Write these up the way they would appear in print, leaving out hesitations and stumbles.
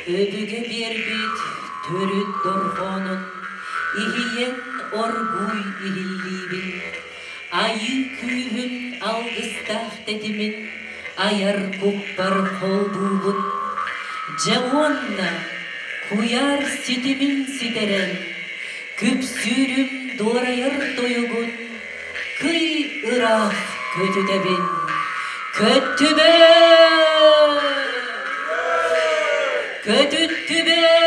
Өбүгэ биэрбит төрүт дорҕоонун иһийэн оргууй иһиллиибин, айыы күүһүн алгыстаах тэтимин айар куппар холбуубун. Дьэ уонна куйаар ситимин ситэрэн, күпсүүрүм дуорайар тойугун кый ыраах көтүтэбин. Көттүбэт! Көтүттүбэт!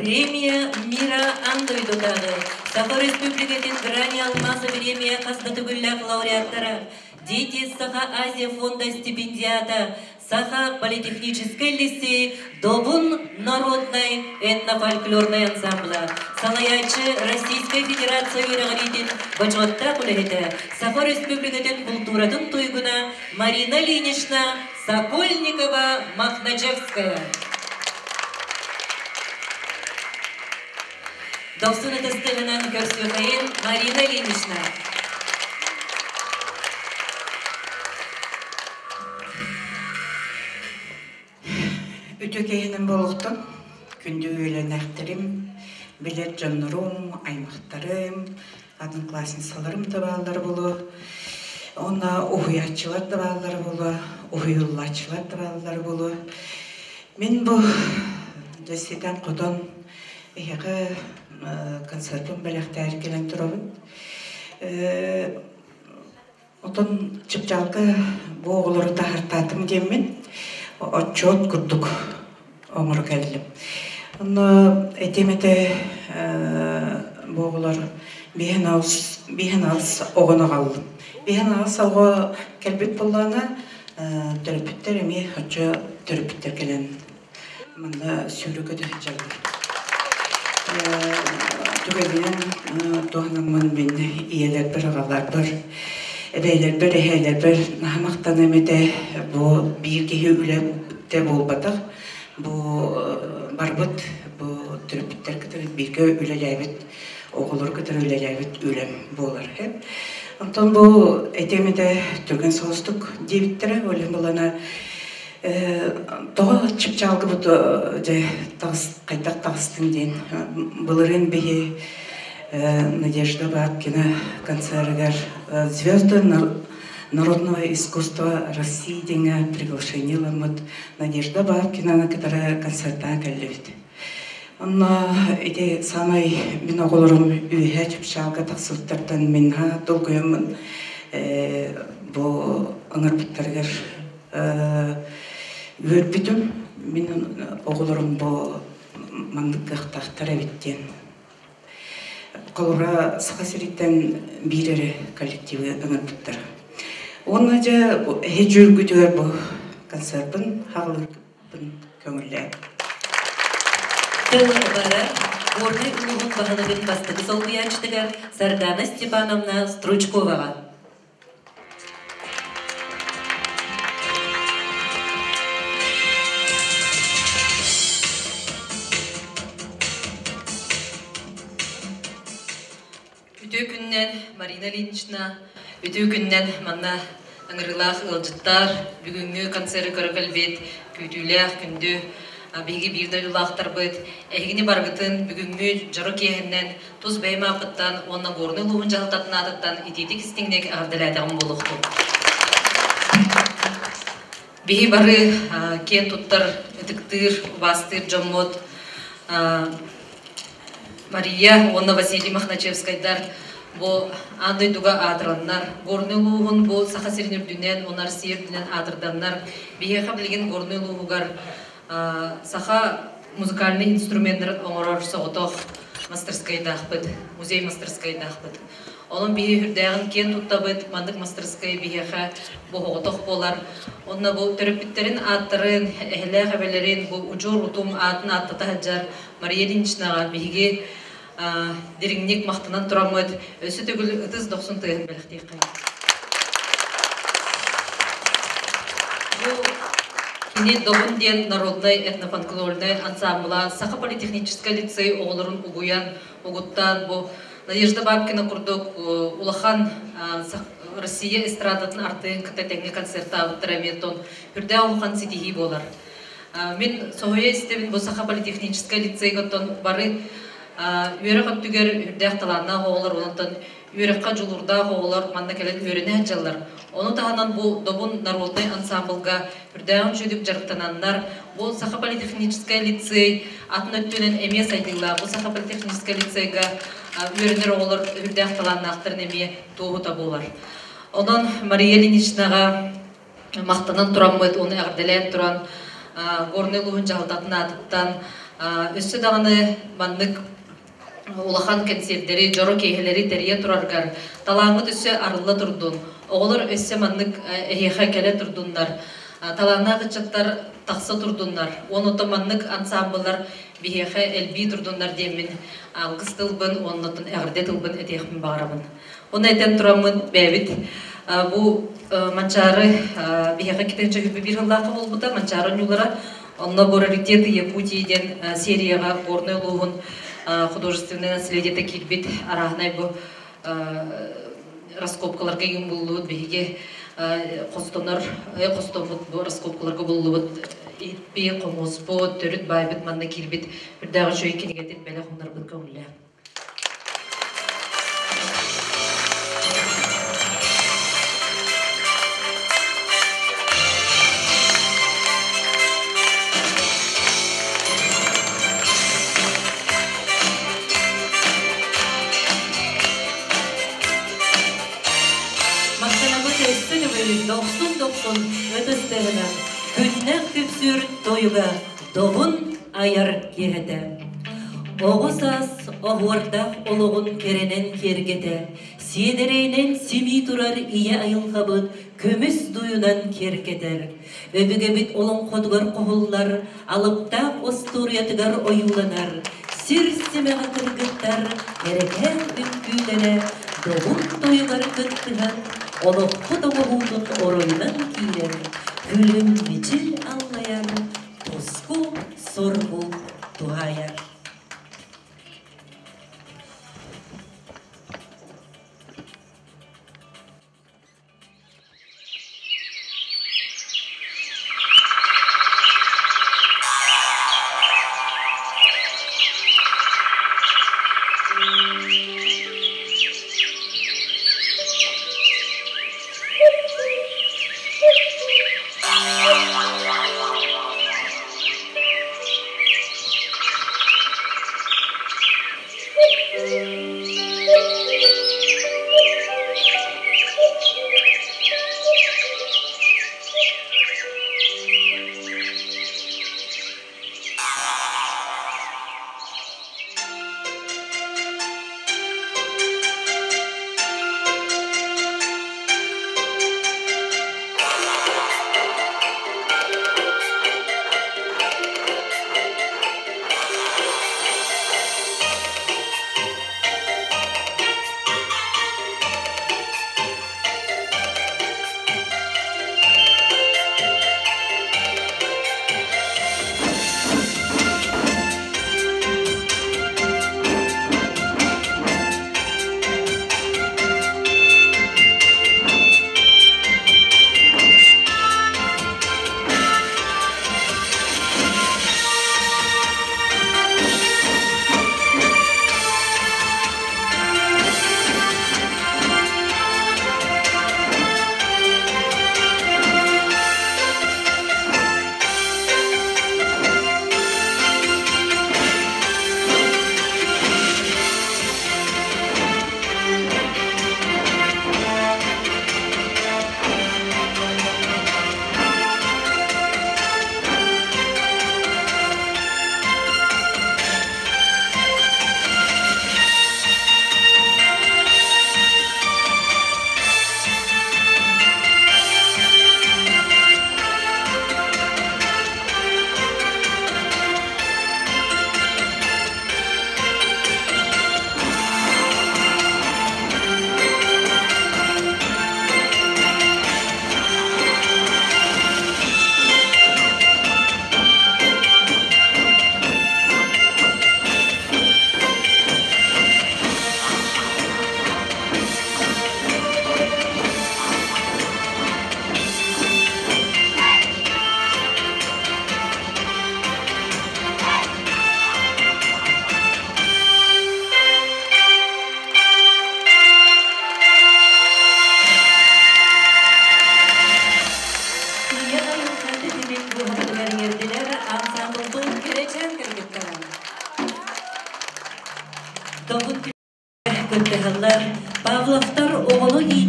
Премия мира аан дойдутааҕы Саха Республикатын Грани алмаза премия хас да төгүллээх лауреаттара, Дети Саха Азия фонда стипендиата, Саха политехническэй лицей Добун народнай этнофольклорнай ансамбла, салайааччы Российскай Федерация үөрэҕириитин бочуоттаах үлэһитэ, Саха Республикатын култууратын туйгуна Марина Ильинична Сокольникова-Махначевская. Дохсун ытыстыгынан көрсүөхэйин Марина Ильинична. Үтүө киһинэн буолуохтун, күндү үөлэнээхтэрим, билэр дьоннорум, аймахтарым, одноклассницаларым да бааллара буолуо, уонна уһуйааччылар да бааллара буолуо, уһуйуллааччылар да бааллара буолуо. Мин бу дьэ ситэн-хотон эһиэхэ концертын бэлэхтээр кэлэн турабын. Отон чыпчаалга бу оҕолору таһартаатым диэммин отчуот курдук оҥоро кэллим. Онно этиэм этэ бу оҕолор биһэн алыс биһэн алыс оҕону аҕаллым. Биһэн алыс оҕо кэлбит буоллаҕына төрөппүттэр эмиэ оччо төрөппүттэр кэлэн манна сүүрэ-көтө сылдьаллар. Түгэнинэн туһанаммын мин ийэлэрбэр, аҕаларбар, эбээлэрбэр, эһээлэрбэр наһаа махтаныам этэ. Бу биир киһи үлэтэ буолбатах. Бу барбыт, бу төрөппүттэр кытары бииргэ үлэлээбит, оҕолору кытары үлэлээбит үлэм буолар. Онтон бу этиэм этэ түргэн соҕустук диэбиттэрэ. Ол иһин булана Тоҕо чыпчаалгыбыт дьэ таҕыс хайдах таҕыстыҥ диэн былырыын биһи Надежда Бабкина концерыгар «Звезды народного искусства России» диэҥҥэ приглашение ылыммыт Надежда Бабкинаны кытары концертаан кэллибит. Онно ити саамай мин оҕолорум үөһээ чыпчаалга тахсыбыттартан мин долгуйаммын бу ыҥырбыттарыгар. Үөрбүтүм, мин оҕолорум бу маннык кыахтаахтар эбит диэн. Холобура, Саха сириттэн биир эрэ коллективы ыҥырбыттар. Уонна дьэ эһи дьүүлгүтүгэр бу концерпын хаалыырбын көҥүллээн. Тыл барар Горнай улууһун баһылыгын бастакы солбуйааччытыгар Сардана Степановна Стручковаҕа. Үтүө күннэн, Марина Ильинична, үтүө күннэн манна ыҥырыылаах ыалдьыттар, бүгүҥҥү концеры көрө кэлбит күүтүүлээх күндү биһиги биир дойдулаахтарбыт, эһигини барыгытын бүгүҥҥү дьоро киэһэннэн тус бэйэм ааппыттан уонна Горнай улууһун дьаһалтатын аатыттан итиитик истиҥник эҕэрдэлээтэҕим буолуохтун. Биһи бары киэн туттар, ытыктыыр, убаастыыр дьоммут Мария уонна Василий Мохначевскайдар бу аан дойдуга аатыраннар, Горнай улууһун бу Саха сирин үрдүнэн уонна Россия үрдүнэн аатырданнар, биһиэхэ билигин Горнай улууһугар саха музыкальнай инструменнарын оҥорор соҕотох мастерскайдаахпыт, музей мастерскайдаахпыт. Онон биһи үрдээҕин киэн туттабыт, маннык мастерскай биһиэхэ бу оҕотох буолар. Онно бу төрөппүттэрин ааттарын, эһэлээх эбэлэрин, бу удьуор утум аатын ааттата сылдьар Мария Ильиничнаҕа биһиги дириҥник махтанан тураммыт, өссө төгүл ытыс дохсун тыаһын бэлэхтиэххэ. Бу кини Добун диэн народнай этнофольклорнай ансаамбыла Саха политехническай лицей оҕолорун угуйан, угуттаан бу Надежда Бабкина курдук улахан Россия эстрадатын артыын кытта тэҥҥэ концертаабыттара эмиэ тон үрдээх улахан ситиһии буолар. Мин соһуйа истэбин бу Саха политехническай лицейгэ оттон бары үөрэх өттүгэр үрдээх талааннаах оҕолор онтон үөрэххэ дьулуурдаах оҕолор манна кэлэн үөрэнэ сылдьаллар. Ону таһынан бу Добун народнай ансамблга үрдээҕин үчүгдүк дьарыктананнар, бу Саха политехническай лицей атын өттүнэн эмиэ сайдыылаах. Бу Саха политехническай лицейга үөрэнэр оҕолор үрдээх талааннаахтарын эмиэ туоһута буолар. Онон Мария Ильиничнаҕа махтанан тураммыт, уонна эҕэрдэлээн туран Горнай улууһун дьаһалтатын аатыттан өссө даҕаны маннык улахан кэнсиэрдэри, дьоро киэһэлэри тэрийэ тураргар талааҥҥыт өссө арылла турдун, оҕолор өссө маннык эһиэхэ кэлэ турдуннар, талааннаах ыччаттар тахса турдуннар, уонна оттон маннык ансаамбыллар биһиэхэ элбии турдуннар диэммин алгыс тылбын уонна оттон эҕэрдэ тылбын этиэхпин баҕарабын. Оны этэн тураммын бэйэбит бу Манчаары биһиэхэ китенчэ биир сыллаахха буолбута Манчаары оонньуулара онно бу раритеты Якутии диэн серияҕа Горнай улууһун художественное наследиета киирбит арааһынай бу раскопкаларга иҥин буллубут биһиги хостонор хостоммут бу раскопкаларга буллубут иппи хомуспут төрүт баайбыт манна киирбит үрдээх үчүгэй кинигэтин бэлэх уунарбын көҥүллээх. Махтанабыт өссө төгүл дохсун-дохсун ытыс тыаһынан күннэх күпсүүр тойуга добун айар киэһэтэ. Оҕо саас оһуордаах олоҕун кэрэнэн киэргэтэ, сиэдэрэйинэн симии турар ийэ айылҕабыт көмүс дуйунан киэргэтэр. Өбүгэбит олоҥхотугар хоһуллар, алыптаах остуоруйатыгар ойууланар, сир симэҕэ кыргыттар кэрэкээн үҥкүүлэрэ добун тойугар кыттыһан, олохпут оҥоһуутун оройунан киирэн, күлүм мичил аллайар, туску соргу туһаайар.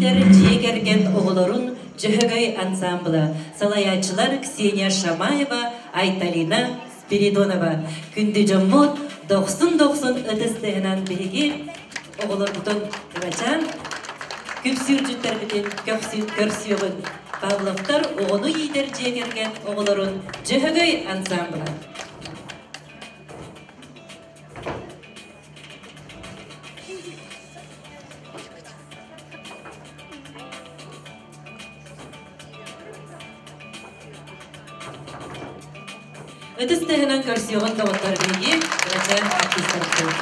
иитэр дьиэ кэргэн оҕолорун Дьөһөгөй ансаамбыла, салайааччылар Ксения Шамаева, Айталина Спиридонова. Күндү дьоммут, дохсун-дохсун ытыс тыаһынан биһиги оҕолорбутун кырачаан күпсүүрдьүттэрбитин көрсүөҕүн. Павловтар оҕону иитэр дьиэ кэргэн оҕолорун Дьөһөгөй ансаамбыла. Ытыс тыаһынан көрсүөҕүн доҕоттор биһиги кырачаан артыыстарбыт.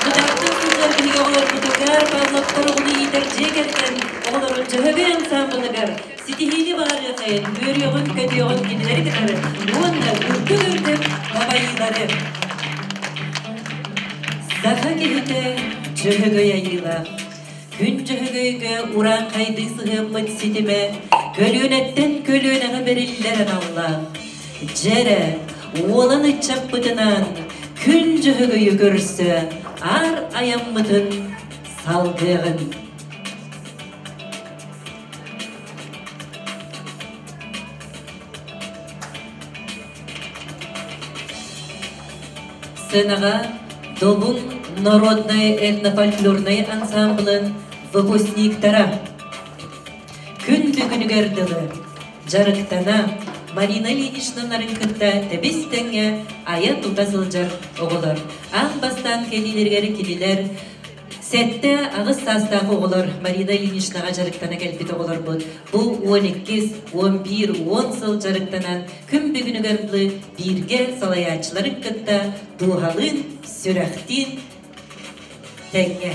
Мытаахтан сылдьар биһиги оҕолорбутугар Павловтар оҕону иитэр дьиэ кэргэн оҕолорун Дьөһөгөй ансаамбылыгар ситиһиини баҕарыахайын, үөрүөҕүн-көтүөҕүн кинилэри кытары уонна үрдүк-үрдүк дабайыылары. Саха киһитэ Дьөһөгөй айыылаах. Күн Дьөһөгөйгө урааҥхайдыы сыһыаммыт ситимэ көлүөнэттэн көлүөнэҕэ бэриллэр аналлаах. Дьэрэ, уолан ыччаппытынаан Күн Дьөһөгөйү көрсө аар айаммытын салгыаҕын. Сценаҕа Добун народнай этнофольклорнай ансамблын выпускниктара күн бүгүнүгэр дылы дьарыктана Марина Ильинична нарын кытта тэбис-тэҥҥэ айа-тута сылдьар оҕолор. Аан бастаан кэлиилэригэр кинилэр Сэттэ, аҕыс саастаах оҕолор Марина Ильиничнаҕа дьарыктана кэлбит оҕолорбут бу 12, 11, 10 сыл дьарыктанан күн бүгүнүгэр дылы бииргэ салайааччыларын кытта дууһалыын, сүрэхтиин тэҥҥэ.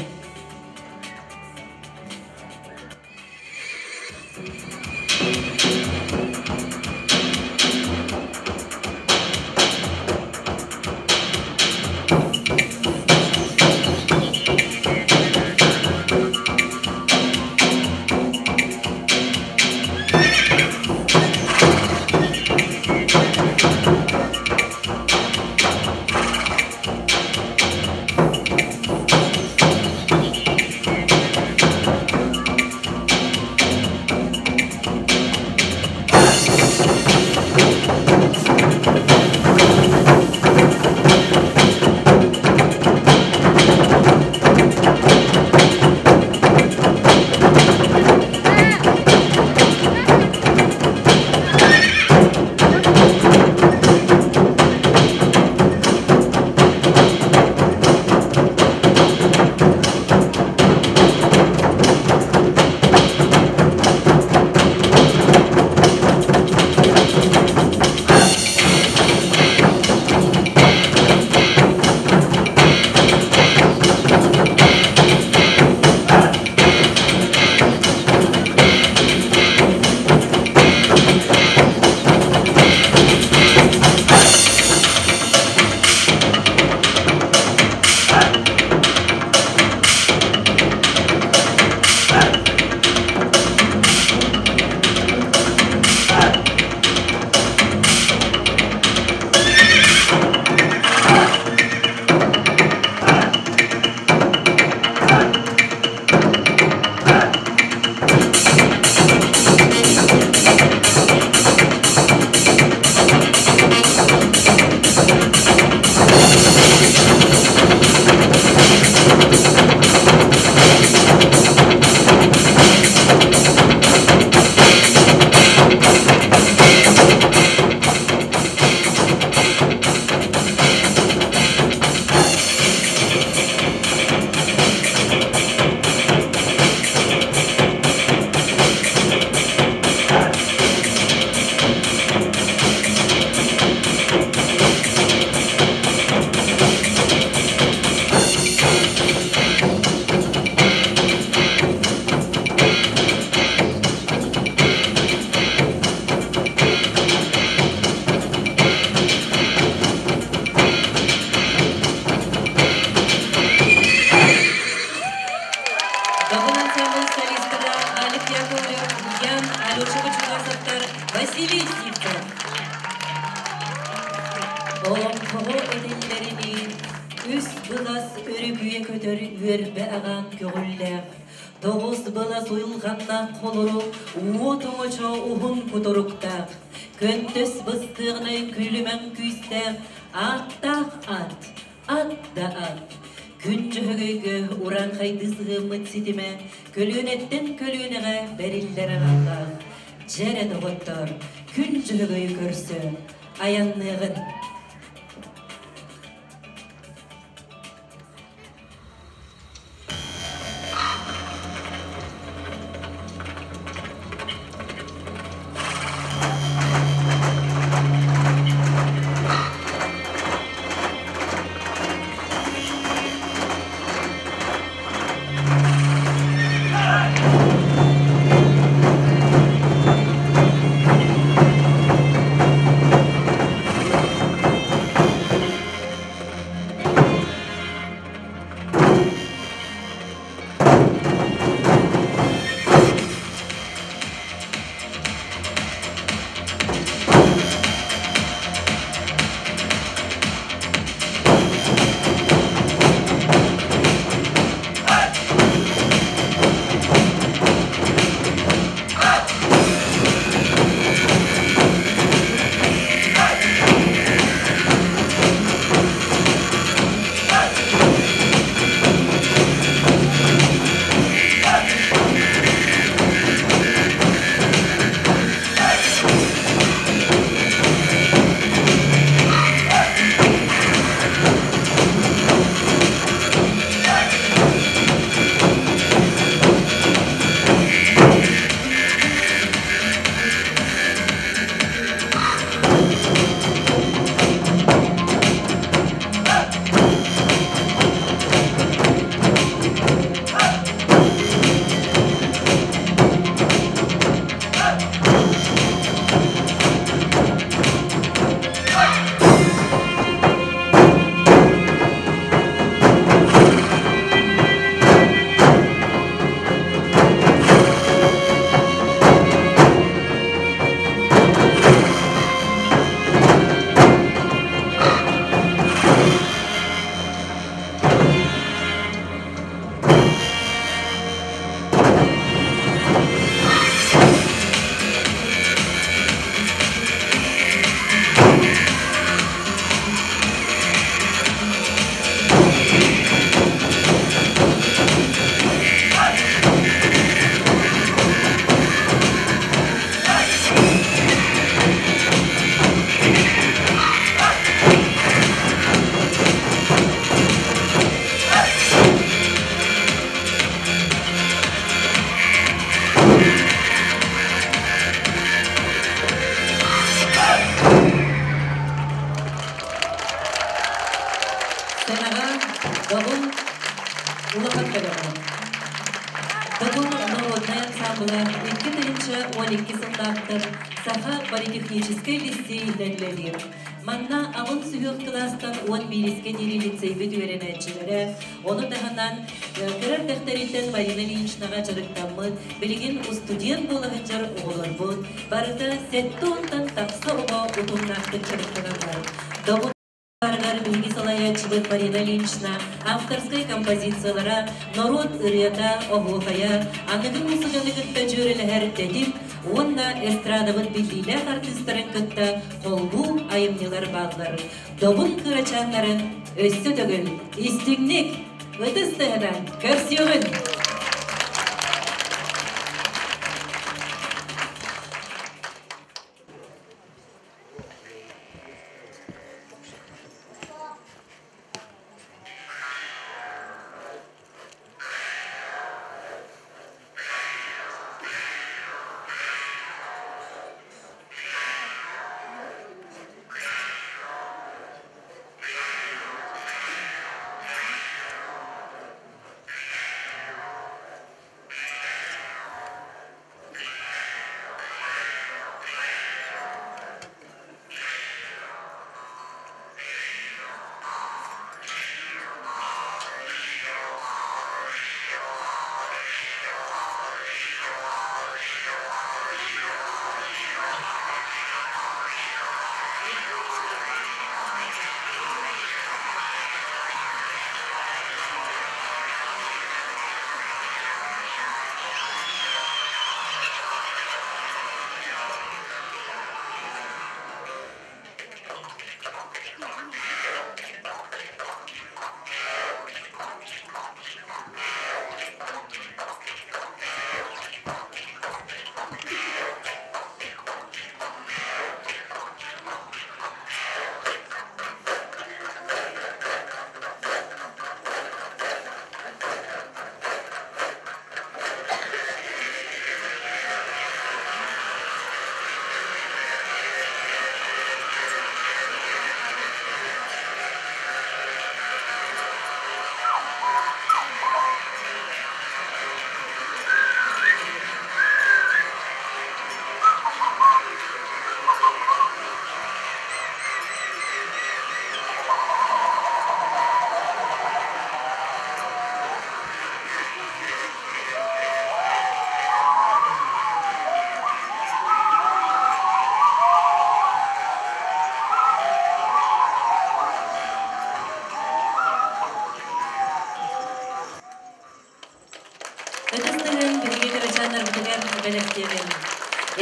Добун ансамбль солистара Алик Яковлев, Ян, Алеша Бочугасовтар, Василий Сивцев. Олоҥхоҕо этэллэринии, үс былас өрүкүйэ көтөр үөрбэ аҕаан көҕүллээх, тоҕус былас уйулҕаннаах холорук, уот оҥочо уһун кутуруктаах, көнтөс быстыаҕынай күлүмэҥ күүстээх, ааттаах ат, Ат да ат! Күн Дьөһөгөйгө урааҥхайдыы сыһыаммыт ситимэ көлүөнэттэн көлүөнэҕэ бэриллэр аналлаах. Дьэ эрэ, доҕоттоор, Күн Дьөһөгөйү көрсө айанныаҕын! 12 сыллаахтан Саха политехническэй лицей иһинэн үлэлиир. Манна алын сүһүөх кылаастан 11-гэ диэри лицейбит үөрэнээччилэрэ, ону таһынан кыра эрдэхтэриттэн Марина Ильиничнаҕа дьарыктаммыт, билигин устудьуон буола сылдьар оҕолорбут барыта 70-тан тахса оҕо утумнаахтык дьарыктаналлар. Барыгар биһиги салайааччыбыт Марина Ильинична авторскай композициялара, норуот ырыата, оһуохайа, аныгы муусуканы кытта дьүөрэлэһэр тэтим уонна эстрадабыт биллиилээх артыыстарын кытта холбуу айымньылар бааллар. Добун кырачааннарын өссө төгүл истиҥник ытыс тыаһынан көрсүөҕүн! Ытыс тыһын биһиги кырачааннарбытыгар бэлэхтиэҕиҥ.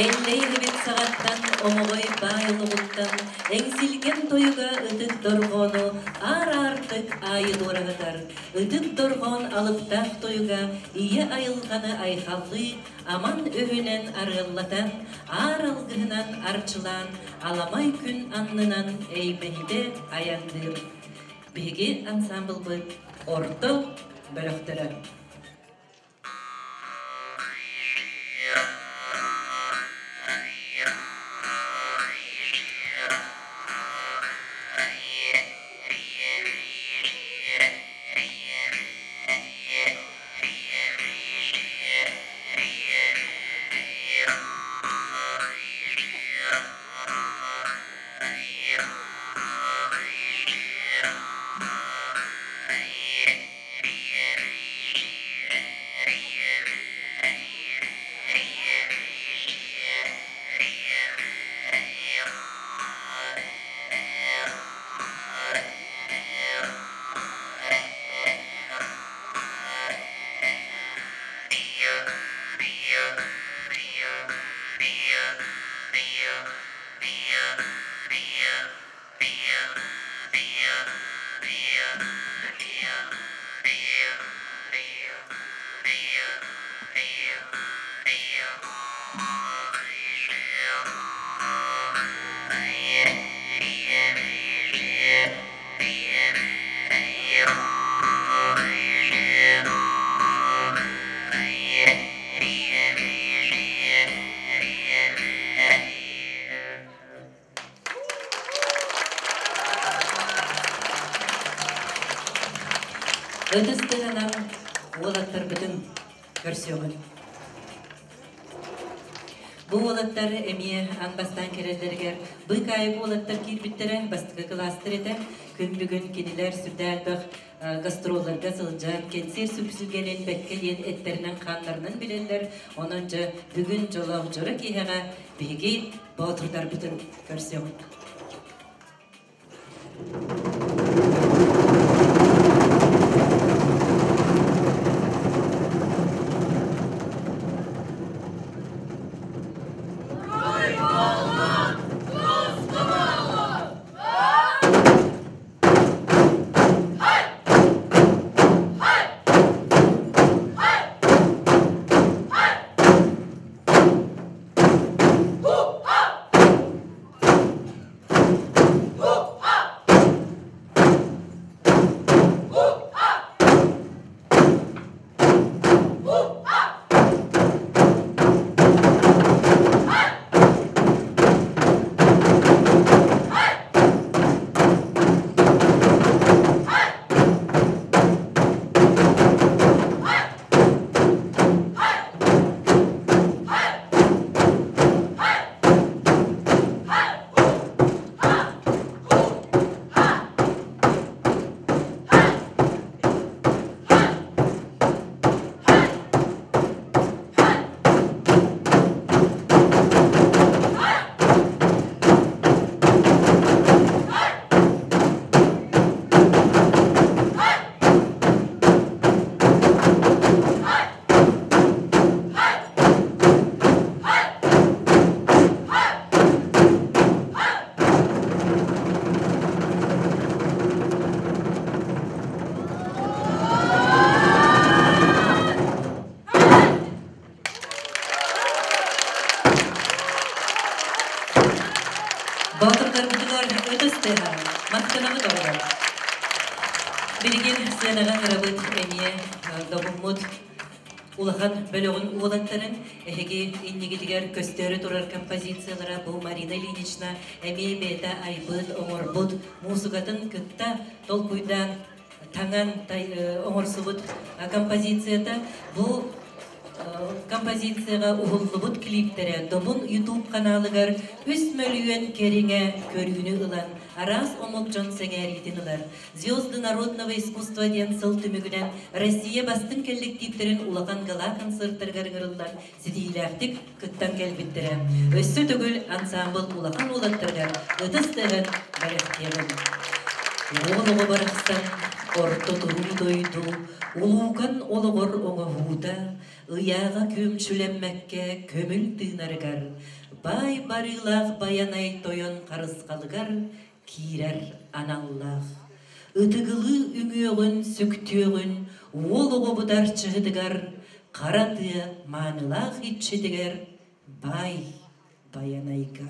Эллэй эһэбит саҕаттан, омоҕой баай олоҕуттан, эҥсилгэн тойуга ытык дорҕоону аар-аартык аайы дуораһытар. Ытык дорҕоон алыптаах тойуга ийэ айылҕаны айхаллыы, аман өһүнэн арыаллатан, аар алгыһынан арчылаан, аламай күн аннынан эймэһитэ айанныыр. Биһиги ансамблбыт орто бөлөхтөрө. Ытыс тыаһынан уолаттарбытын көрсүөҕүҥ. Бу уолаттар эмиэ аан бастаан кэлэллэригэр быыкаайык уолаттар киирбиттэрэ, бастакы кылаастар этэ. Күн бүгүн кинилэр сүрдээх элбэх гастролларга сылдьан, кэнсиэр сүпсүлгэнин бэккэ диэн эттэринэн-хааннарынан билэллэр. Онон дьэ бүгүн дьолоох дьоро киэһэҕэ биһиги боотурдарбытын көрсүөҕүҥ. Боотурдарбытыгар ытыс тыаһа, махтанабыт оҕолор. Билигин сыанаҕа кырабыт эмиэ добуммут улахан бөлөҕүн уолаттарын эһиги иннигитигэр көстөөрү турар композициялара бу Марина Ильинична эмиэ бэйэтэ айбыт, оҥорбут муусукатын кытта толкуйдаан таҥан оҥорсубут композицията бу композицияҕа уһуллубут клиптэрэ Добун YouTube каналыгар үс мөлүйүөн кэриҥэ көрүүнү ылан араас омук дьон сэҥээриитин ылар. «Звезды народного искусства» диэн сыл түмүгүнэн Россия бастыҥ кэлликтииптэрин улахан гала-концертарыгар ыҥырыллан ситиһиилээхтик кыттан кэлбиттэрэ. Өссө төгүл ансаамбыл улахан уолаттарыгар ытыс тыаһын бэлэхтиэҕин. Уол оҕо барахсан орто туруу дойду улуукан олоҕор оҥоһуута ыйааҕа күөмчүлэммэккэ көмүл тыынарыгар, баай барыылаах Байанай тойон харысхалыгар киирэр аналлаах. Ытыгылыы үҥүөҕүн, сүктүөҕүн уол оҕобут арчыһытыгар, хара тыа маанылаах иччитигэр баай Байанайга.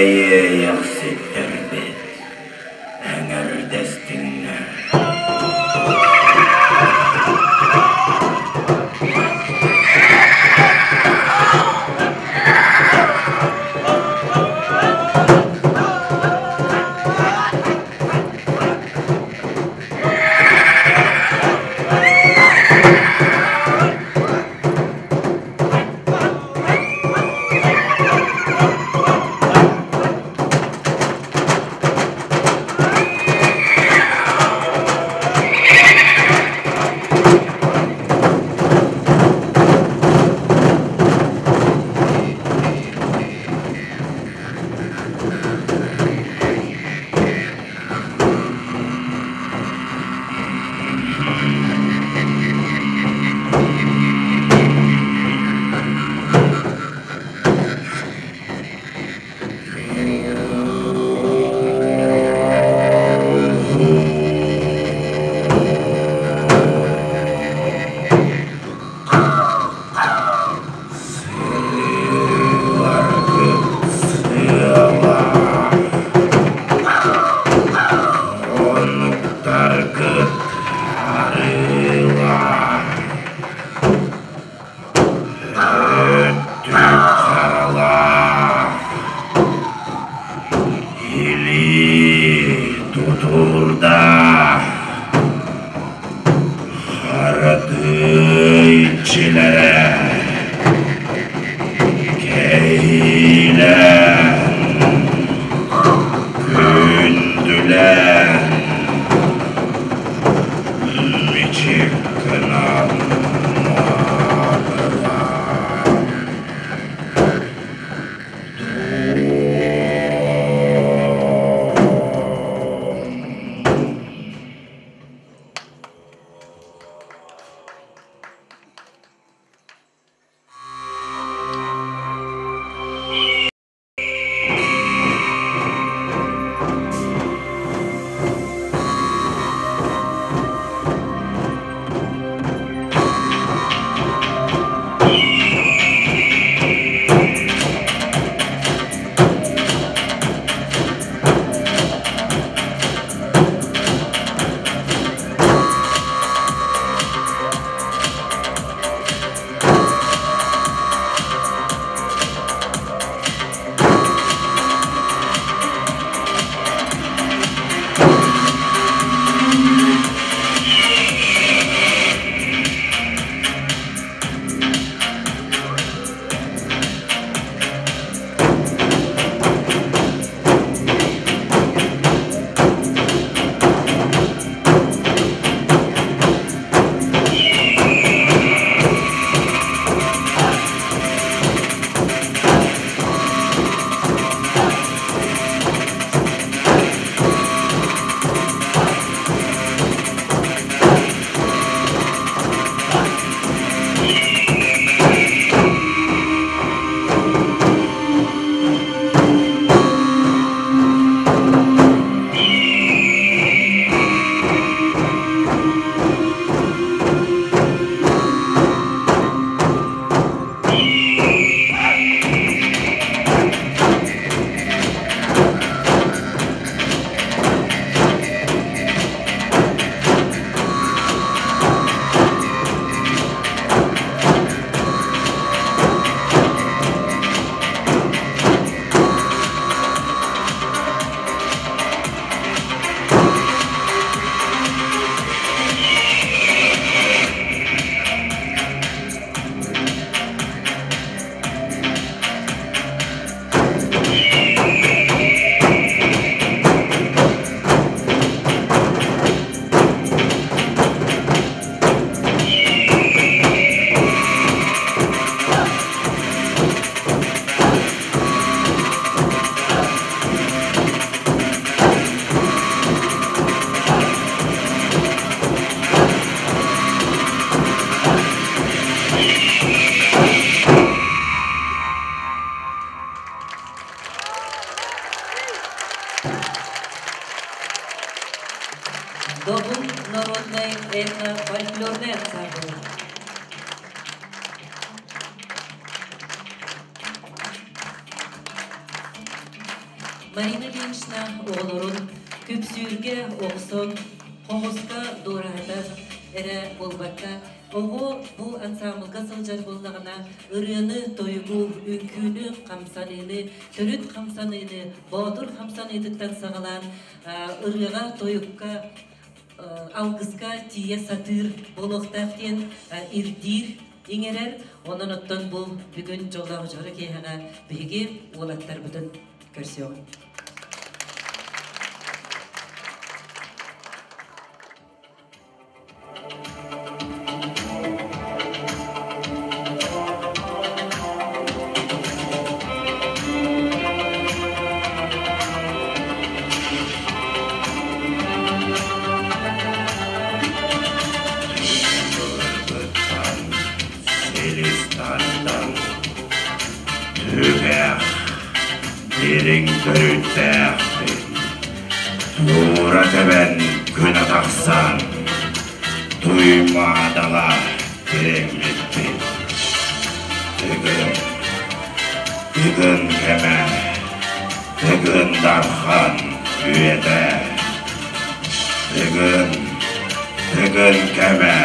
Иэйэхситтэрбит эҥэрдэстиннэр. Марина Ильинична оҕолорун күпсүүргэ охсон, хомуска дуораһытар эрэ буолбакка, оҕо бу ансаамбылга сылдьар буоллаҕына, ырыаны, тойугу, үҥкүүнү, хамсаныыны, төрүт хамсаныыны, боотур хамсаныытыттан саҕалаан ырыаҕа, тойукка, алгыска тиийэ сатыыр буолуохтаах диэн ирдиир, иҥэрэр. Онон оттон бу бүгүн дьоллоох дьоро киэһэҕэ биһиги уолаттарбытын көрсүөҕүҥ. Силис тардан, түгэх дириҥ төрүттээхпин, туура тэбэн күн тахсан, туймаадаҕа тирэҥмиппин. Тыгын, тыгын кэмэ, Тыгын Дархан үйэтэ. Тыгын, Тыгын кэмэ,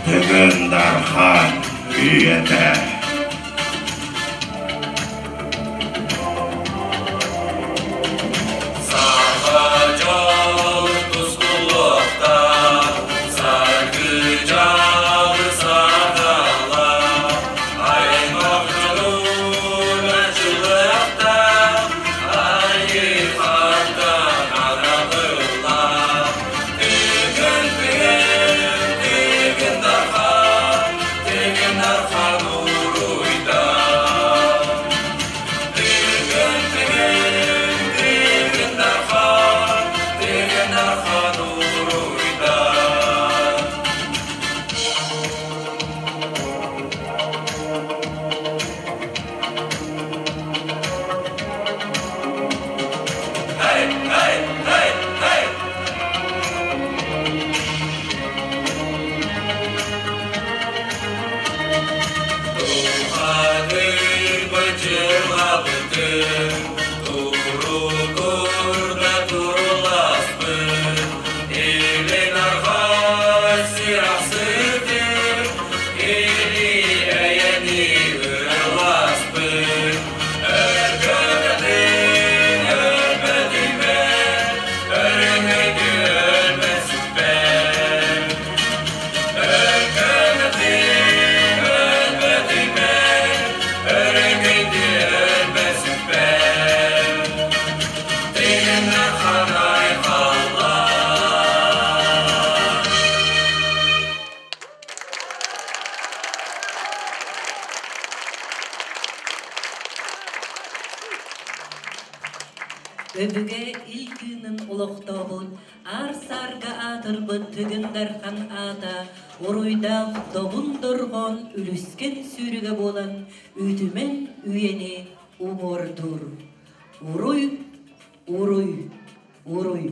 Тыгын Дархан үйэтэ. Саха дьол тускулуохтаах, саргы дьалы саҕала, аймах дьонун ачылыахтаах, айыы-хантан араҕыллаах. Тыгын тыгын, тыгын дархан, тыгын дархан уруйдан. Тыгын тыгын, тыгын дархан, тыгын дархан уруйдан. Hey, hey, hey, hey! Туханыр бачылабытын, туругурда туруласпын, илин арҕаа сир ахсытын, или эйэни ыраласпын. Өркөтөтүн өлбөтүйбэт, өрүҥөйдү өлбөт сүппэт. Өркөтөтүн өлбөтүйбэт, өрүҥөйдү өлбөт сүппэт. Тыгыннар ханай халлаан. Өбүгэ ил тыынын олохтообут, аар-саарга аатырбыт Тыгын Дархан аата уруйдаах добун дорҕоон үлүскэн сүүрүгэ буолан үтүмэн үйэни уҥуордуур. Уруй, уруй, уруй!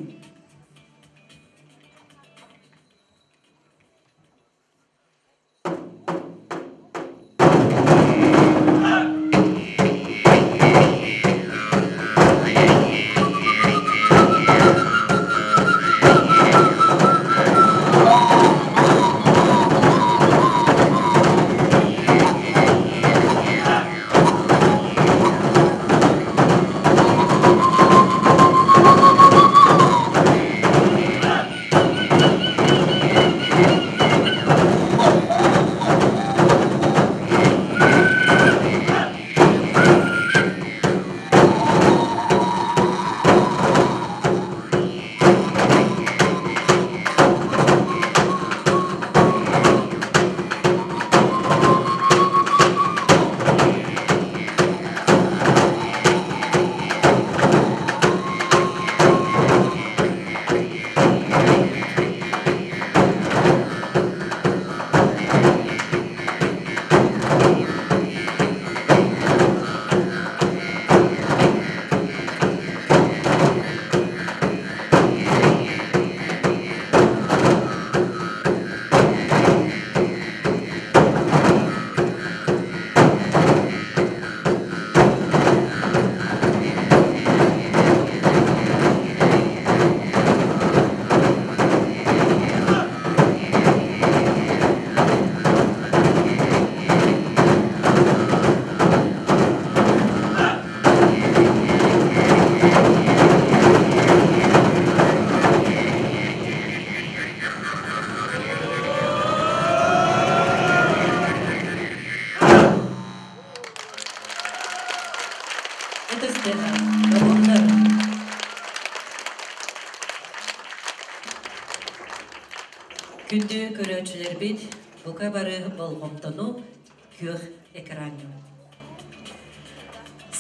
Ытыс тыаһа. Добуннар. Күндү көрөөччүлэрбит, бука бары болҕомтону күөх экраҥҥа.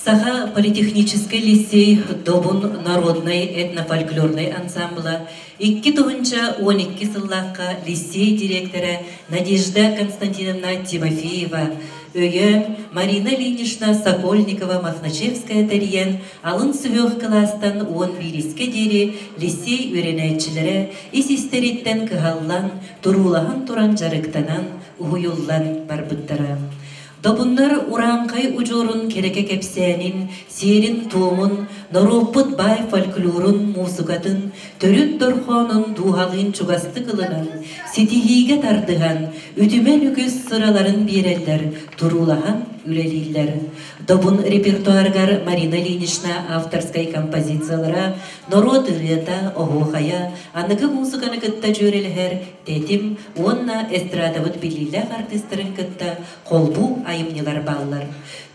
Саха политехническэй лицей Добун народнай этнофольклорнай ансамбла 2012 сыллаахха лицей директора Надежда Константиновна Тимофеева өйөөн Марина Ильинична Сокольникова-Мохначевская тэрийэн алын сүһүөх кылаастан 11-искэ диэри лицей үөрэнээччилэрэ ис-истэриттэн кыһаллан, туруулаһан туран дьарыктанан, уһуйуллан барбыттара. Добуннар урааҥхай удьуорун кэрэкэ кэпсээнин, сиэрин-туомун, норуоппут баай фольклорун, муусукатын, төрүт дорҕоонун дууһалыын чугастык ылынан, ситиһиигэ тардыһан, үтүмэн үгүс сыраларын биэрэллэр, туруулаһан үлэлииллэр. Добун репертуарыгар Марина Ильинична авторскай композициялара, норуот ырыата, оһуохайа, аныгы муусуканы кытта дьүөрэлэһэр тэтим уонна эстрадабыт биллиилээх артыыстарын кытта холбуу айымньылар бааллар.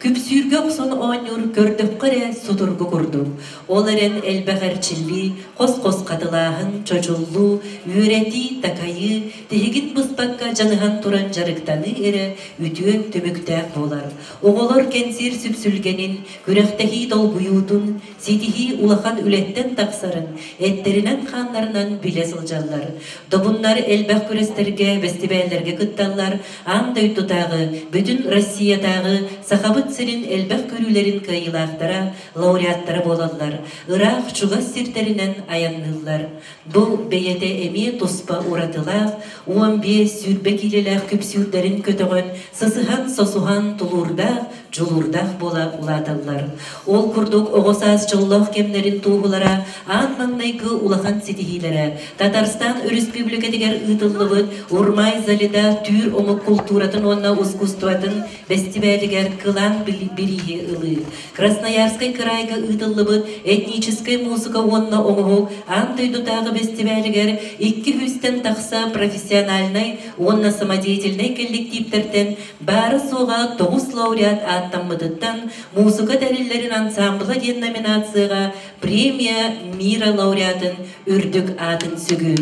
Күпсүүргэ охсон оонньуур көрдөххө эрэ судургу курдук. Ол эрэн элбэх эрчиллии, хос-хос хатылааһын, чочуллуу, үөрэтии, такайыы, тиһигин быспакка дьаныһан туран дьарыктаныы эрэ үтүө түмүктээх буолар. Оҕолор кэнсиэр сүпсүлгэнин, күрэхтэһии долгуйуутун, ситиһии улахан үлэттэн тахсарын эттэринэн-хааннарынан билэ сылдьаллар. Добуннар элбэх күрэстэргэ, бэстибээллэргэ кытталлар, аан дойдутааҕы, бүтүн Россиятааҕы Сахабыт сирин элбэх көрүүлэрин кыайыылаахтара, лауреаттара буолаллар, ыраах чугас сирдэринэн айанныыллар. Бу бэйэтэ эмиэ туспа уратылаах, 15-сүүрбэ киилэлээх күпсүүрдэрин көтөҕөн, сысыһан-сосуһан тулуурдаах, дьулуурдаах буола улааталлар. Ол курдук оҕо саас дьоллоох кэмнэрин туоһулара аан маҥнайгы улахан ситиһиилэрэ Татарстан Өрөспүүбүлүкэтигэр ыытыллыбыт Урмай Залида түүр омук култууратын уонна ускуустубатын бэстибээлигэр кылаан бирииһи ылыы, Красноярскай кыраайга ыытыллыбыт этническэй муусука уонна оҥоһук аан дойдутааҕы бэстибээлигэр 200-тэн тахса профессиональнай уонна самодеятельнай кэлликтииптэртэн баара-суоҕа тоҕус лауреат ааттаммытыттан муусука тэриллэрин ансаамбыла диэн номинацияҕа премия мира лауреатын үрдүк аатын сүгүү.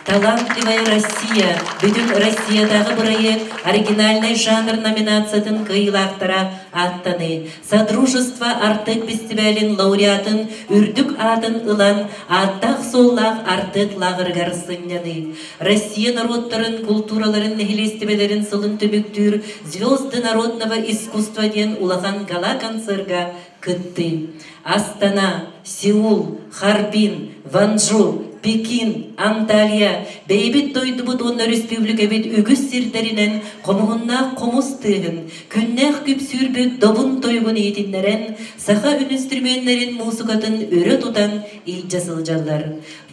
«Талантливая Россия» бүтүн Россиятааҕы бырайыак оригинальнай жанр номинациятын кыайыылаахтара ааттаныы, Содружество Артек бэстибээлин лауреатын үрдүк аатын ылан ааттаах-суоллаах Артек лааҕырыгар сынньаныы, Россия норуоттарын култуураларын нэһилиэстибэлэрин сылын түмүктүүр «Звезды народного искусства» диэн улахан гала-концерга кыттыы. Астана, Сеул, Харбин, Ванжу, Пекин, Анталья бэйэбит дойдубут уонна өрөспүүбүлүкэбит үгүс сирдэринэн хомуһуннаах хомус тыаһын, күннээх күпсүүрбүт добун тойугун иһитиннэрэн, саха үнүстүрүмүөннэрин муусукатын өрө тутан илдьэ сылдьаллар.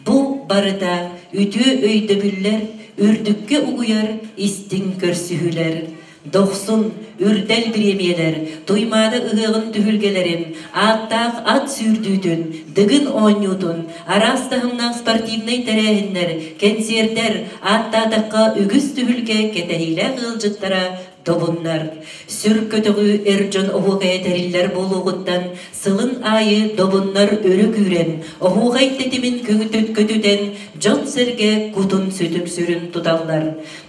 Бу барыта үтүө өйдөбүллэр, үрдүккэ угуйар истиҥ көрсүһүүлэр. Дохсун, үрдэл бириэмийэлэр, Туймаада ыһыаҕын түһүлгэлэрин, ааттаах ат сүүрдүүтүн, Дыгын оонньуутун, араас таһымнаах спортивнай тэрээһиннэр, кэнсиэрдэр, ааттаатахха үгүс түһүлгэ кэтэһиилээх ыалдьыттара добуннар. Сүр көтөҕүү эр дьон оһуокайа тэриллэр буолуоҕуттан сылын аайы добуннар өрө күүрэн, оһуохай тэтимин көтүтэн, дьон-сэргэ кутун сүтүм-сүрүн туталлар.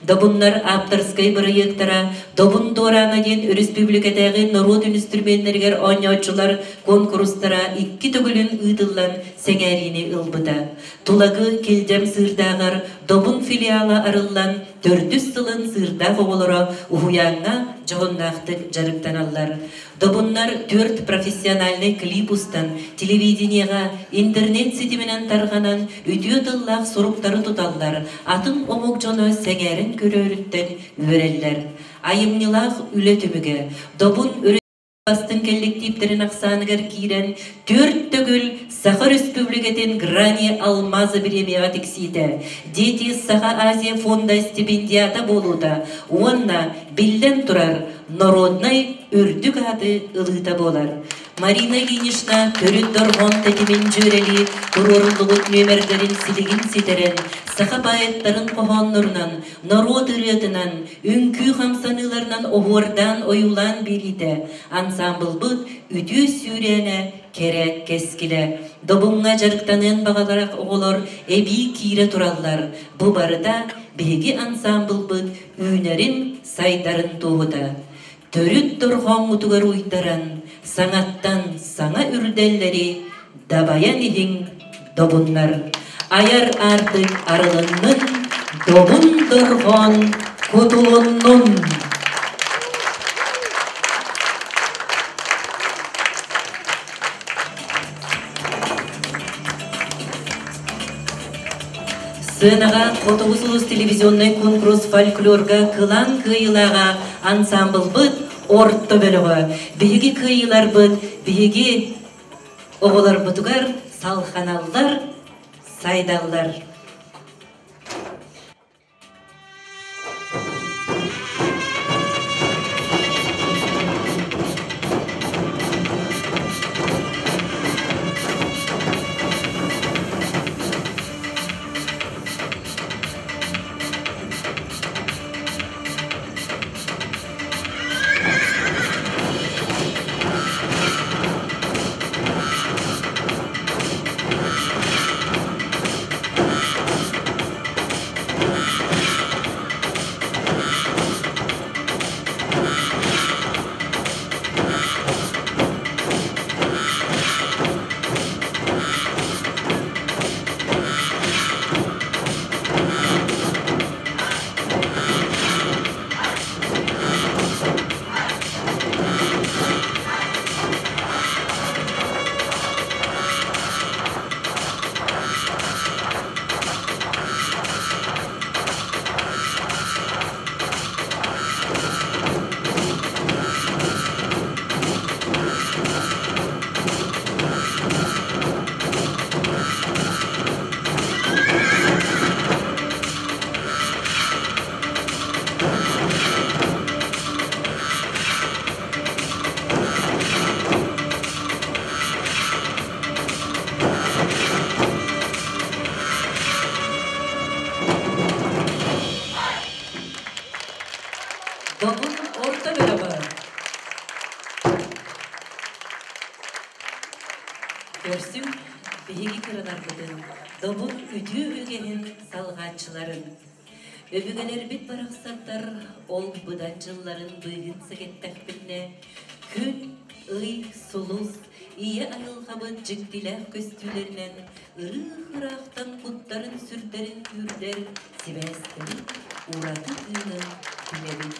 Добуннар ааптарскай бырайыактара Добун дуораана диэн өрөспүүбүлүкэтээҕи норуот үнүстүрүмүөннэригэр оонньооччулар куонкурустара икки төгүлүн ыытыллан сэҥээриини ылбыта. Тулагы Килдьэм Сыырдааҕар Добун филиала арыллан төрдүс сылын Сыырдаах оҕолоро уһуйааҥҥа дьоһуннаахтык дьарыктаналлар. Добуннар түөрт профессиональнай клип устан, телевидениеҕа, интернет ситиминэн тарҕанан үтүө тыллаах суруктары туталлар, атын омук дьоно сэҥээрэн көрөрүттэн үөрэллэр. Айымньылаах үлэ түмүгэ Добун бастыҥ кэлликтииптэрин ахсааныгар киирэн, түөрт төгүл Саха Өрөспүүбүлүкэтин Грани Алмаза бириэмийэҕэ тиксиитэ, Дети Саха Азия фонда стипендиата буолуута уонна, биллэн турар, народнай үрдүк ааты ылыыта буолар. Марина Ильинична төрүт дорҕоон тэтимин дьүөрэлии туруоруллубут нүөмэрдэрин силигин ситэрэн, саха поэттарын хоһооннорунан, норуот ырыатынан, үҥкүү хамсаныыларынан оһуордаан ойуулаан биэриитэ, ансаамбылбыт үтүө сүүрээнэ кэрэ кэскилэ. Добуҥҥа дьарыктаныан баҕаларах оҕолор эбии киирэ тураллар. Бу барыта биһиги ансаамбылбыт үүнэрин, сайдарын туоһута. Төрүт дорҕооҥҥутугар уйдаран, саҥаттан саҥа үрдэллэри дабайан иһиҥ, добуннар. Айар аартык арылыннын, добун дорҕоон кутулуннун! Сыанаҕа Хотугу сулус телевизионнай куонкурус фольклорга кылаан кыайыылааҕа ансаамбылбыт орто бөлөҕө. Биһиги кыайыыларбыт биһиги оҕолорбутугар салханаллар, сайдаллар. Добун орто бөлөҕө. Көрсүҥ биһиги кыраларбытын, добун үтүө үгэһин салҕааччыларын. Өбүгэлэрбит барахсаттар ол быдан дьылларын быыһын сэгэттэхпитинэ, күн, ый, сулус, ийэ айылҕабыт дьиктилээх көстүүлэринэн ырыых-ыраахтан куттарын-сүрдэрин күүрдэр сибээстэрин ураты тыынын билэбит.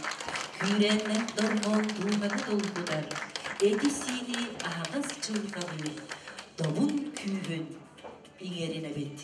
Күүрээннээх дорҕоон дууһаны долгутар, эти-сиини аһаҕас дьылҕалыыр добун күүһүн иҥэринэбит.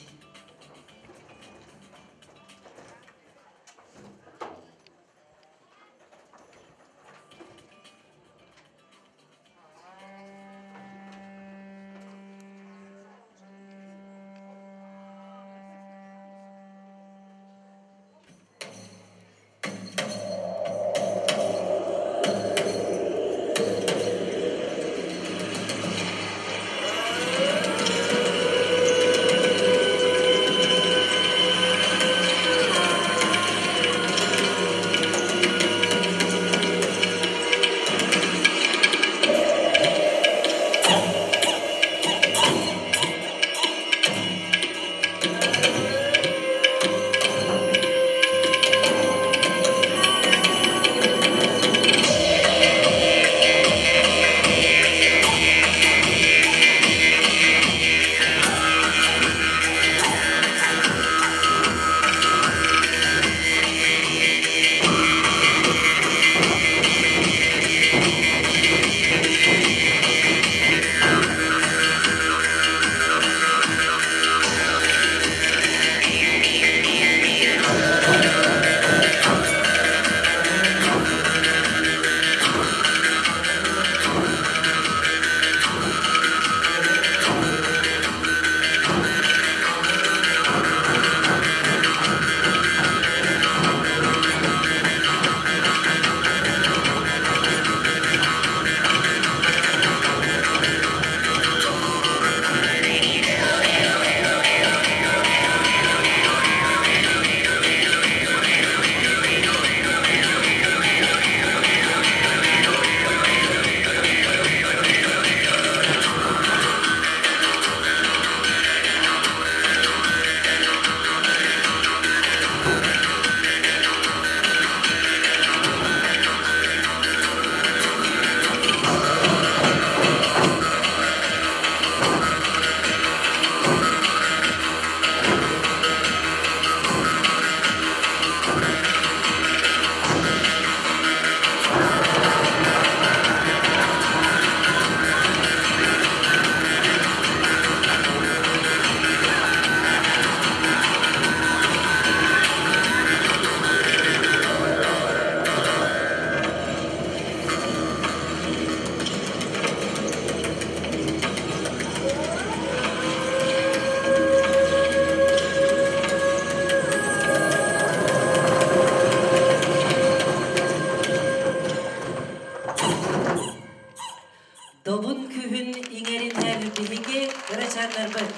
Добун күһүн иҥэринэр биһиги кырачааннарбыт.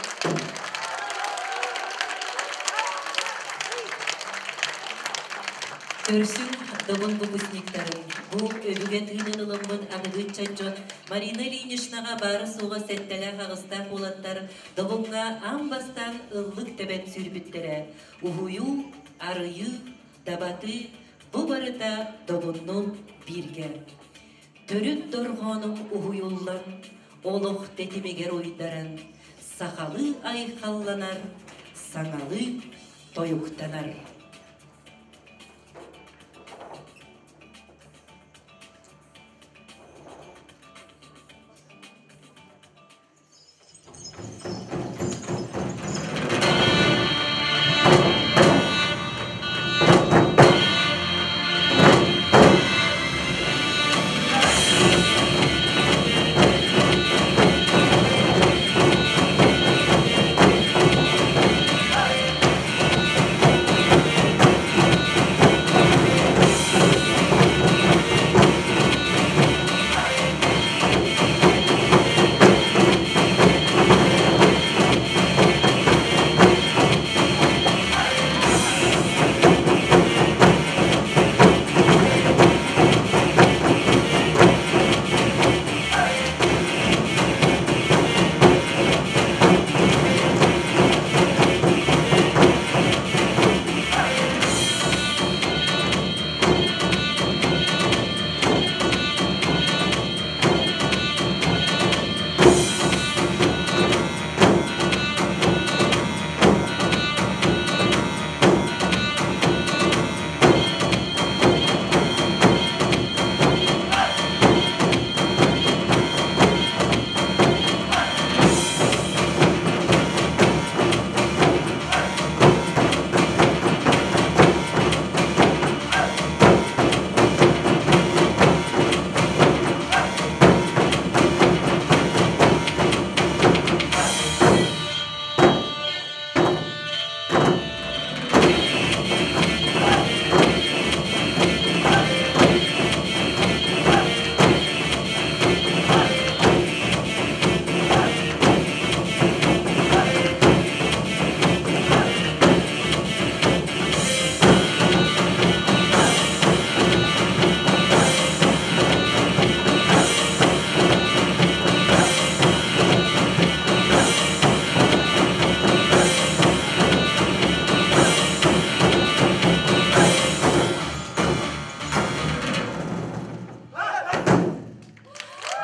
Көрсүҥ добун выпускниктарын, бу өбүгэ тыынын ылыммыт аныгы ыччат дьон Марина Ильиничнаҕа баара-суоҕа сэттэлээх-аҕыстаах уолаттар Добуҥҥа аан бастаан ыллык тэбэн сүүрбүттэрэ. Уһуйуу, арыйыы, дабатыы бу барыта Добуннуун бииргэ. Төрүт дорҕоонум уһуйуллан, олох тэтимигэр уйдаран, сахалыы айхалланар, саҥалыы тойуктанар.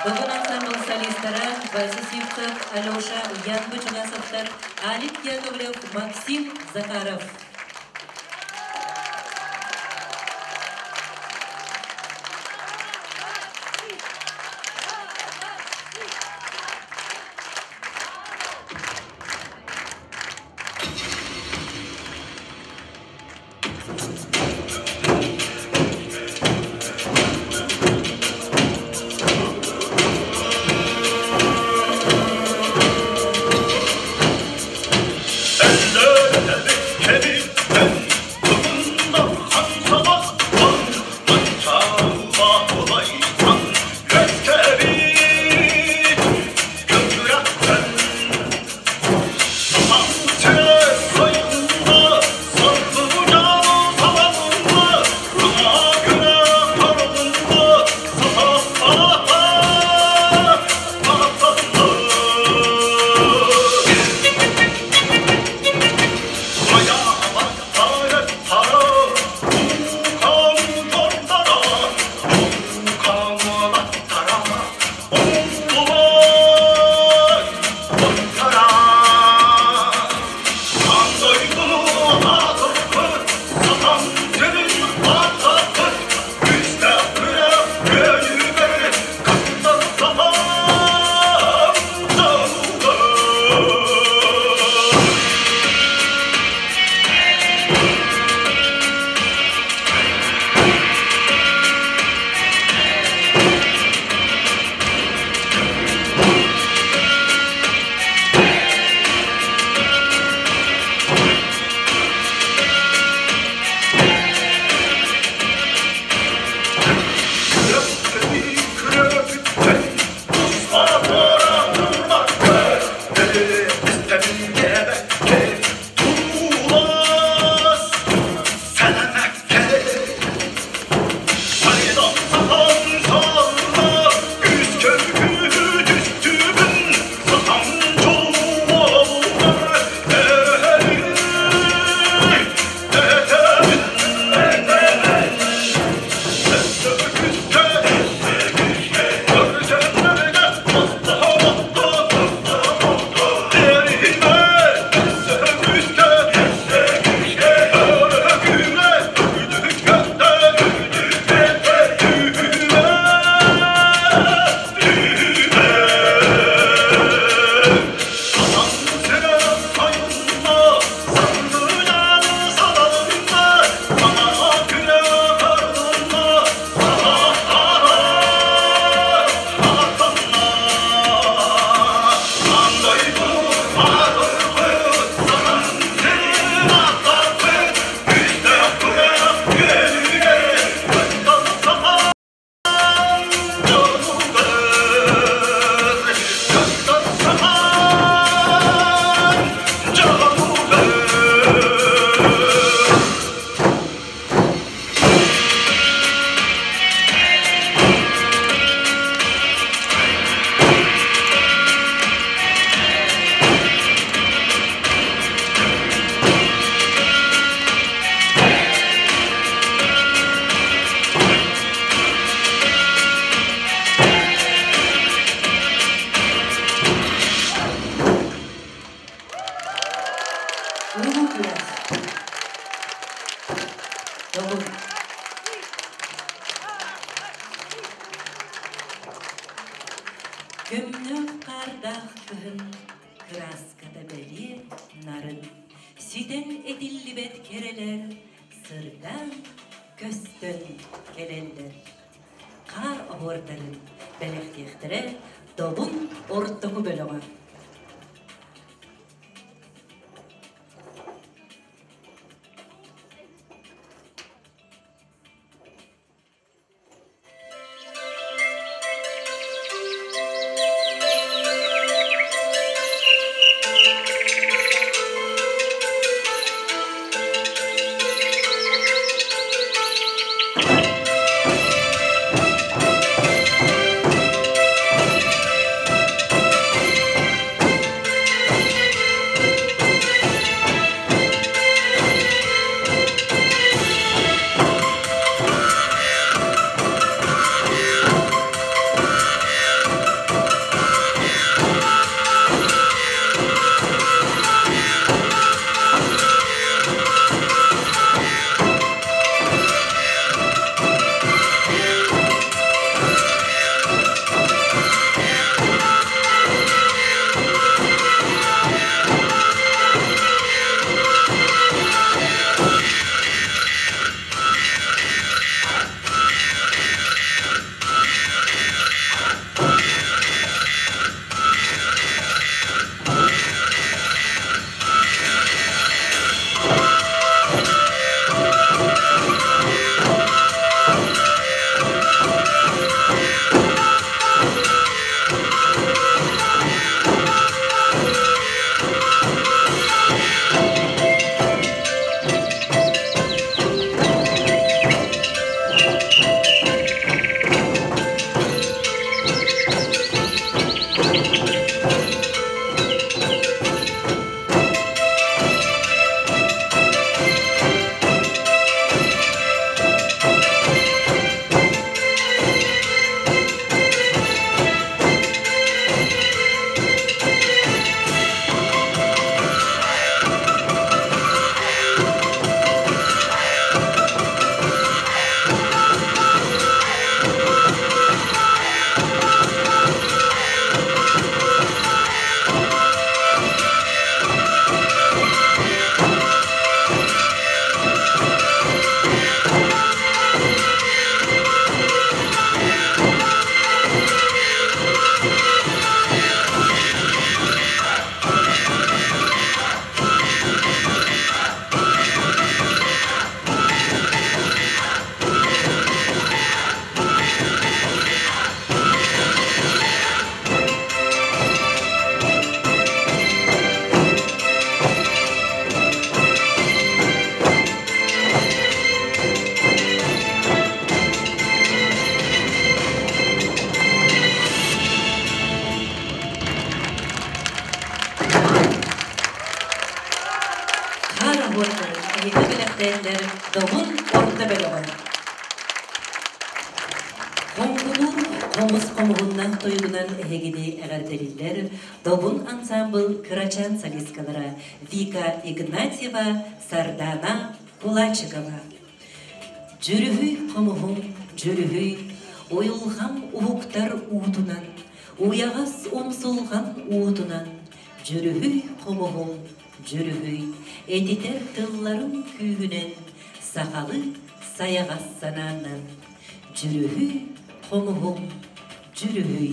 Добун ансамбл солистара Вася Сивцев, Алеша, Ян Бочунасовтар, Алик Яковлев, Максим Захаров. Eller Көмнөх хаардаах кыһын кырааската бэлиэ нарын, ситэн этиллибэт кэрэлэр сырдаан көстөн кэлэллэр. Хаар оһуордарын бэлэхтиэхтэрэ Добун ортоку бөлөҕө. Хаар оһуордарын эһиги бэлэхтээннэр Добун орто бөлөҕө. Хоҥкунуур хомус хомуһуннаах тойугунан эһигини эҕэрдэлииллэр Добун ансаамбыл кырачаан солисткалара Вика Игнатьева, Сардана Кулачикова. Дьүрүһүй хомуһум, дьүрүһүй, уйулҕам уһуктар уутунан, уйаҕас умсулҕан уутунан, дьүрүһүй хомуһум, дьүрүһүй, этитэр тылларым күүһүнэн, сахалыы сайаҕас санаанан, дьүрүһүй хомуһум, дьүрүһүй.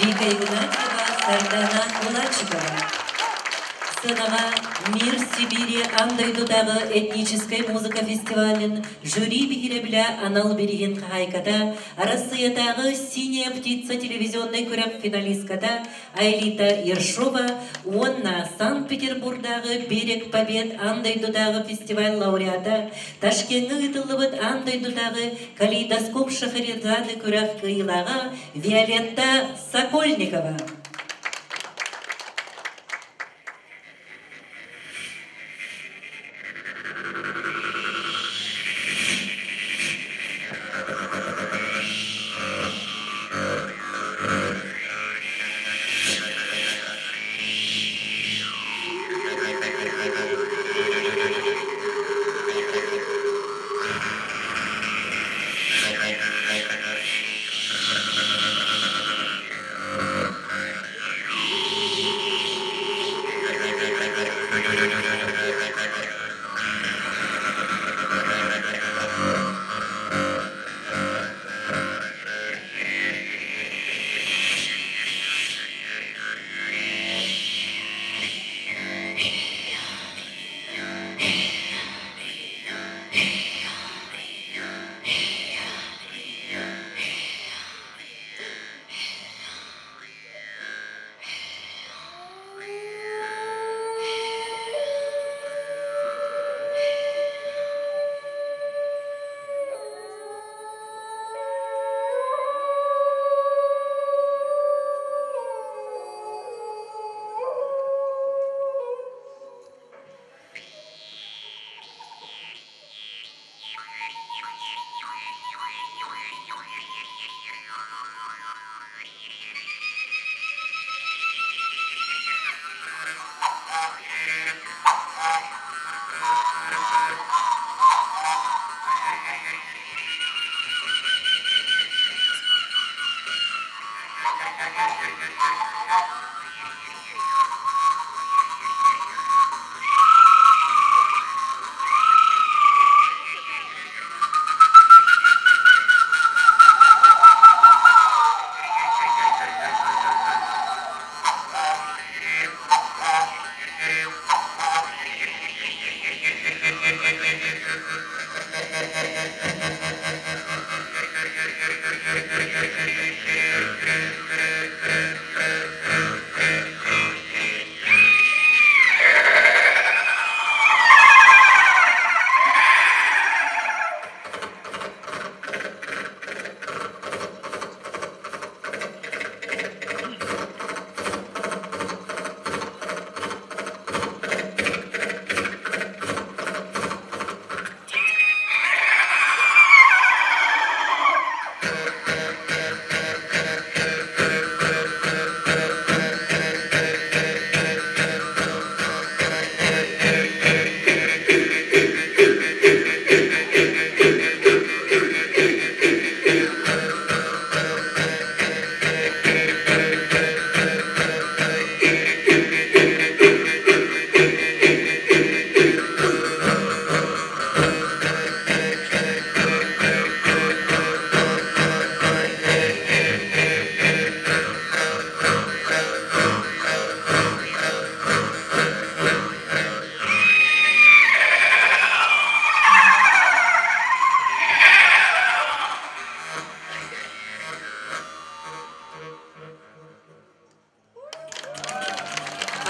Вика Игнатьева, Сардана Кулачикова. Сыанаҕа Мир Сибири аан дойдутааҕы этническэй музыка фестивалын жюри биһирэбилэ анал бирииһин хаһаайката, Арассыыйатааҕы «Синяя птица» телевизионнай күрэх финалистката Аэлита Ершова уонна Санкт-Петербурдааҕы «Берег Побед» аан дойдутааҕы фестиваль лауреата, Ташкеҥҥа ыытыллыбыт аан дойдутааҕы «Калейдоскоп Шахерезады» күрэх кыайыылааҕа Виолетта Сокольникова.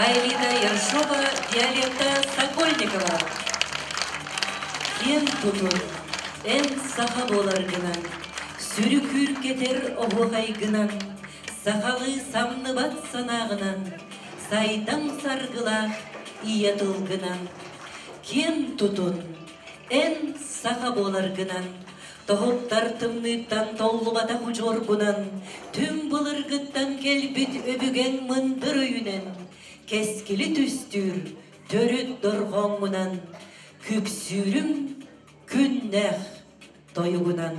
Айлина Ершова, Виолетта Сокольникова. Киэн тутун, эн саха буоларгынан, сүрү күүркэтэр оһуохайгынан, сахалыы самныбат санааҕынан, сайдам саргылаах ийэ тылгынан. Киэн тутун, эн саха буоларгынан, Тоһуттар тымныыттан толлубатах удьуоргунан, түҥ былыргыттан кэлбит өбүгэҥ мындыр өйүнэн, кэскили түстүүр төрүт дорҕооҥҥунан, күпсүүрүҥ күннээх тойугунан.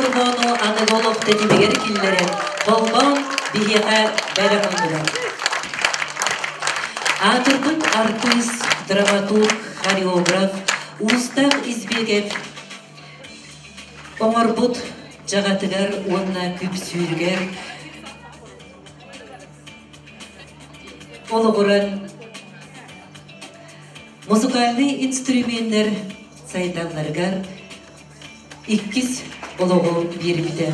дорҕоону аныгы олох тэтимигэр киллэрэн, холбоон биһиэхэ бэлэх ууннулар. Аатырбыт артыыс, драматург, хореограф Уустаах Избеков оҥорбут дьаҕатыгар уонна күпсүүрүгэр олоҕуран музыкальнай инструменнэр сайдалларыгар иккис олоҕу биэрбитэ.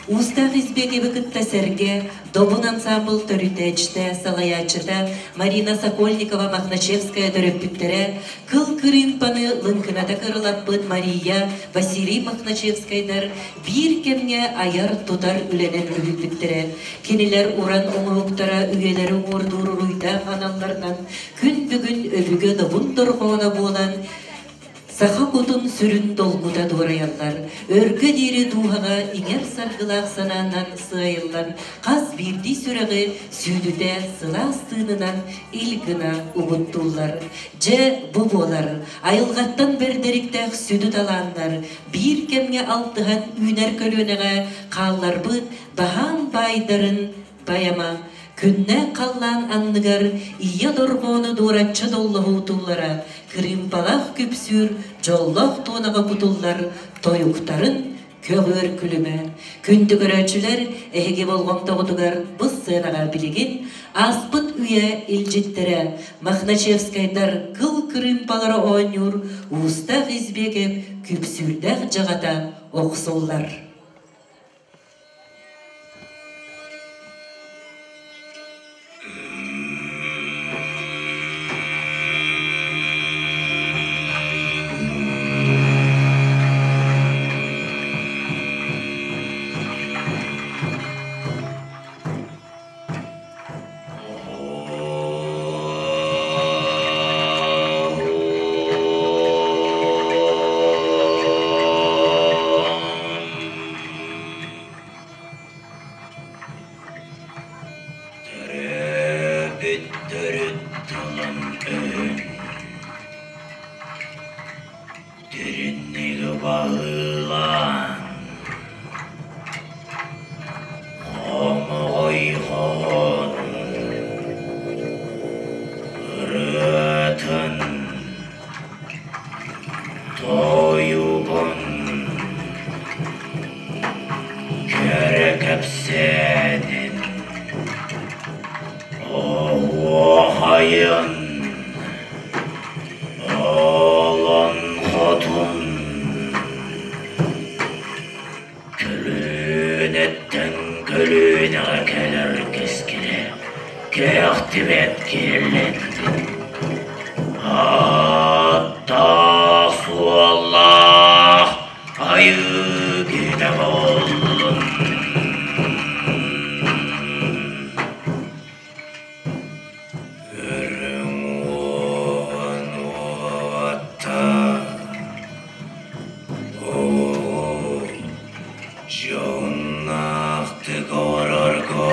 Уустаах Избекеви кытта сэргэ Добун ансаамбыл төрүтээччитэ, салайааччыта Марина Сокольникова-Мохначевская төрөппүттэрэ Кыл кырыымпаны лыҥкыната кырылаппыт Мария, Василий Мохначевскайдар биир кэмҥэ айар-тутар үлэнэн үлүһүйбүттэрэ. Кинилэр уран оҥоһуктара үйэлэри уҥуордуур уруйдаах аналларынан күн бүгүн өбүгэ добун дорҕооно буолан Саха кутун сүрүн долгута дуорайаллар, өргө диэри дууһаҕа иҥэр саргылаах санаанан сыайыллан, хас биирдии сүрэҕи сүүдүтэ сылаас тыынынан ил гына угуттууллар. Дьэ, бу буолар, айылҕаттан бэрдэриктээх сүдү талааннар биир кэмҥэ алтыһан үүнэр көлүөнэҕэ хаалларбыт баһаам баайдарын Поэма күннээх халлаан анныгар ийэ дорҕоону дуораччы доллоһуутуллара, кырыымпалаах күпсүүр дьоллоох туонаҕа кутуллар тойуктарын көҕүөр күлүмэ. Күндү көрөөччүлэр, эһиги болҕомтоҕутугар бу сценаҕа билигин ааспыт үйэ илдьиттэрэ Мохначевскайдар кыл кырыымпалара оонньуур Уустаах Избеков күпсүүрдээх дьаҕата охсуллар. Төрөөбүт төрүт тылым өһүн Дириҥник баһылаан Хомоҕой хоһоон ырыатын Тойугун кэрэ кэпсээнин Оһуохайын Олоҥхотун Көлүөнэттэн көлүөнэҕэ кэлэр кэскилэ кэхтибэт киэллэннин Ааттаах суоллаах айыы киһитэ буоллун. Үрүҥ уон уота Оо, дьоннаахтык олорорго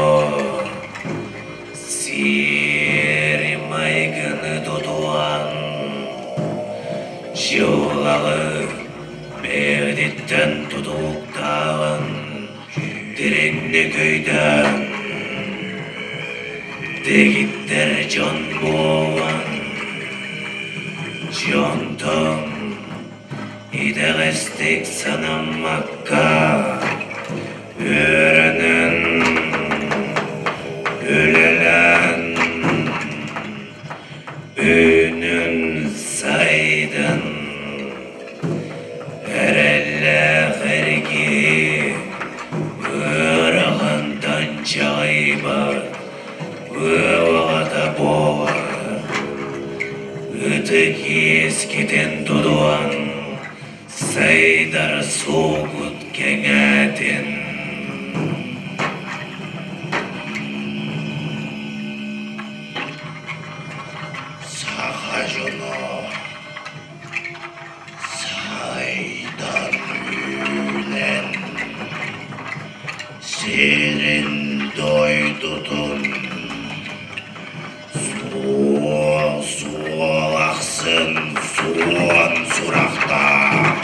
сиэри майгыны тутуһан дьылҕаҕы бэйэтиттэн тутулуктааҕын дириҥник өйдөөн дэгиттэр дьон буолан дьонтон итэҕэстик санаммакка үөрэнэн үлэлээн үүнэн сайдан Эрэллээх эр киһи ыарахантан чаҕыйбат, ыалаҕата буолар. Ытык иэскитин тутуһан сайдар суолгут кэҥээтин. Саха дьоно Сайдан үүнэн, сирин дойдутун суол суол ахсын суон сурахтаах.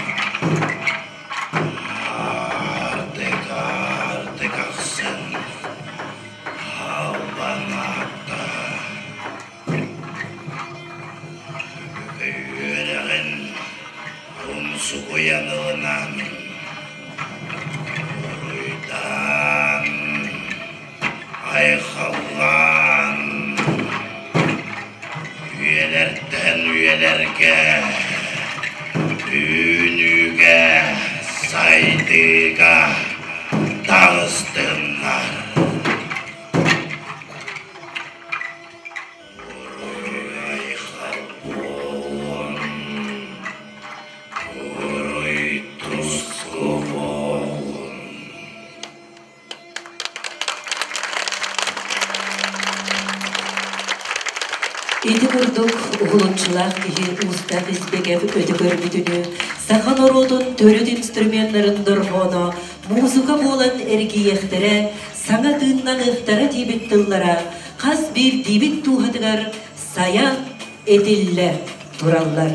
Ити курдук уһулуччулаах киһи уустаах испэкэп өтө көрбүтүнү саха норуотун төрүт инструменнарын дорҕооно музыка буолан эргийиэхтэрэ, саҥа тыыннаныахтара диэбит тыллара хас биирдиибит дууһатыгар сайа этиллэ тураллар.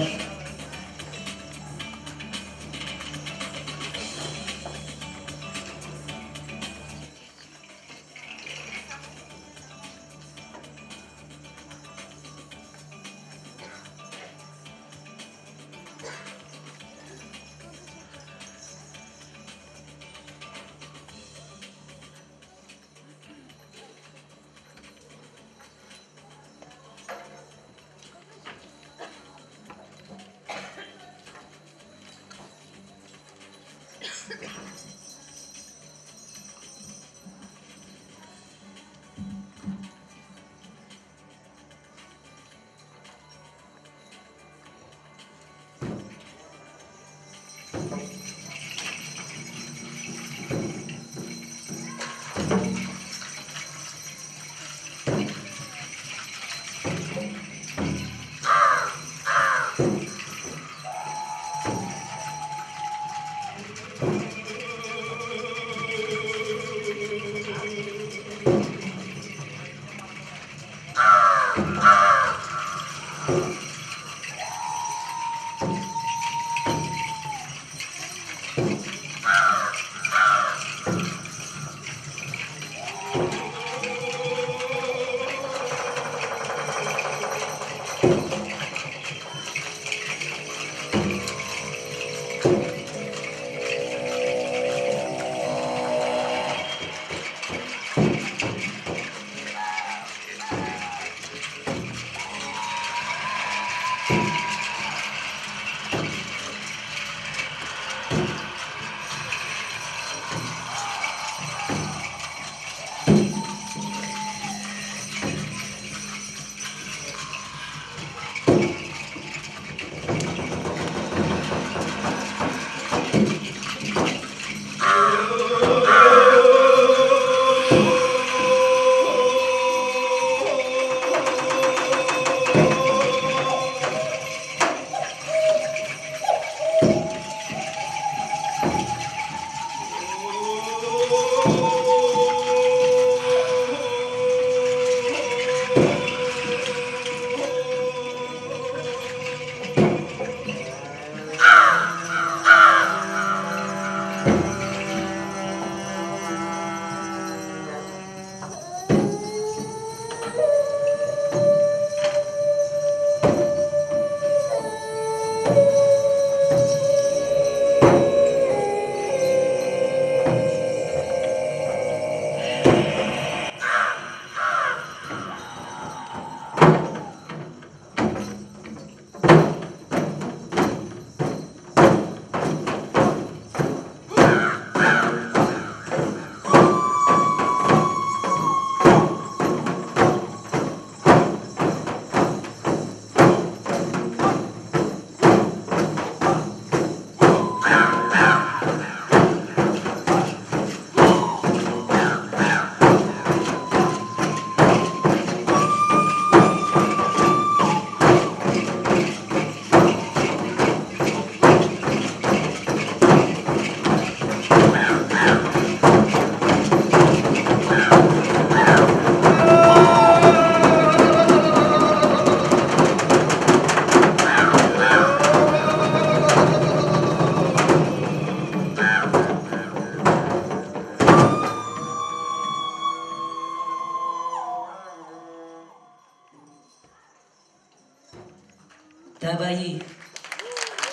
Табайыы.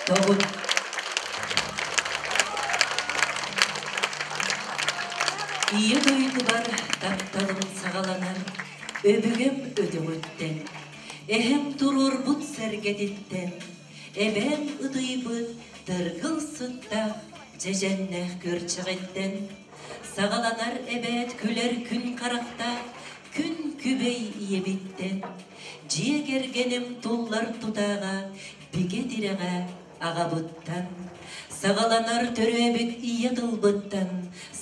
Тобун. Ийэ дойдубар тапталым саҕаланар, өбүгэм өтөҕүттэн, эһэм туруорбут сэргэтиттэн, эбээм ытыйбыт тыргыл сыттаах дьэдьэннээх күөрчэҕиттэн, саҕаланар эбээт күлэр күн харахтаах күн күбэй ийэбиттэн, дьиэ кэргэним туллар тутааҕа, бигэ тирэҕэ аҕабыттан, саҕаланар төрөөбүт ийэ тылбыттан,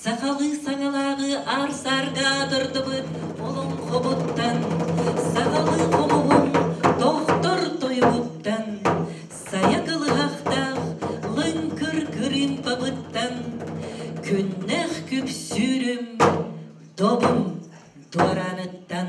сахалыы саҥалааҕы аар-саарга аатырдыбыт олоҥхобуттан, сахалыы хомуһун күпсүүрүм добун дуорааныттан.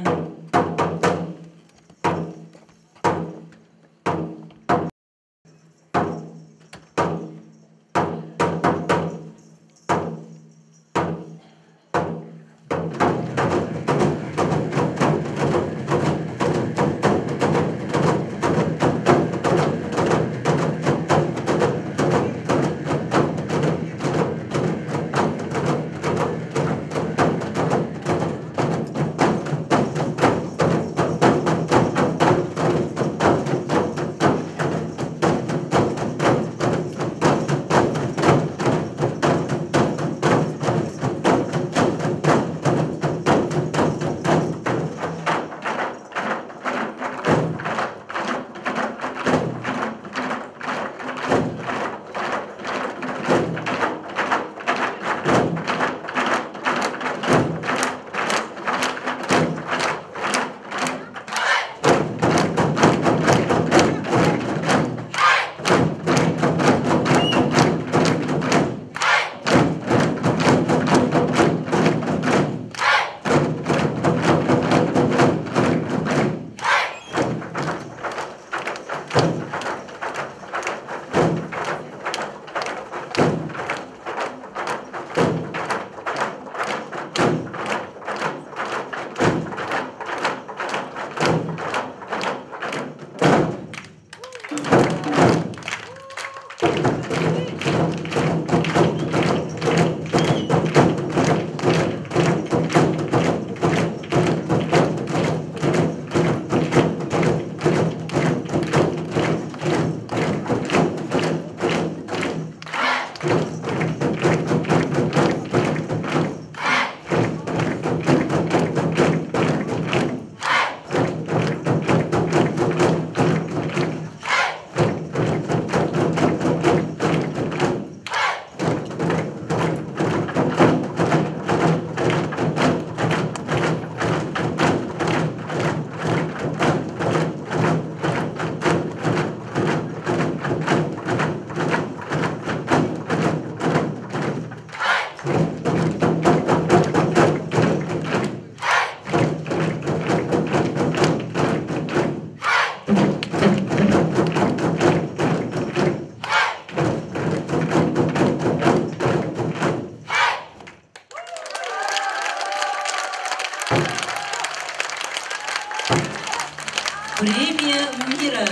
Премия мира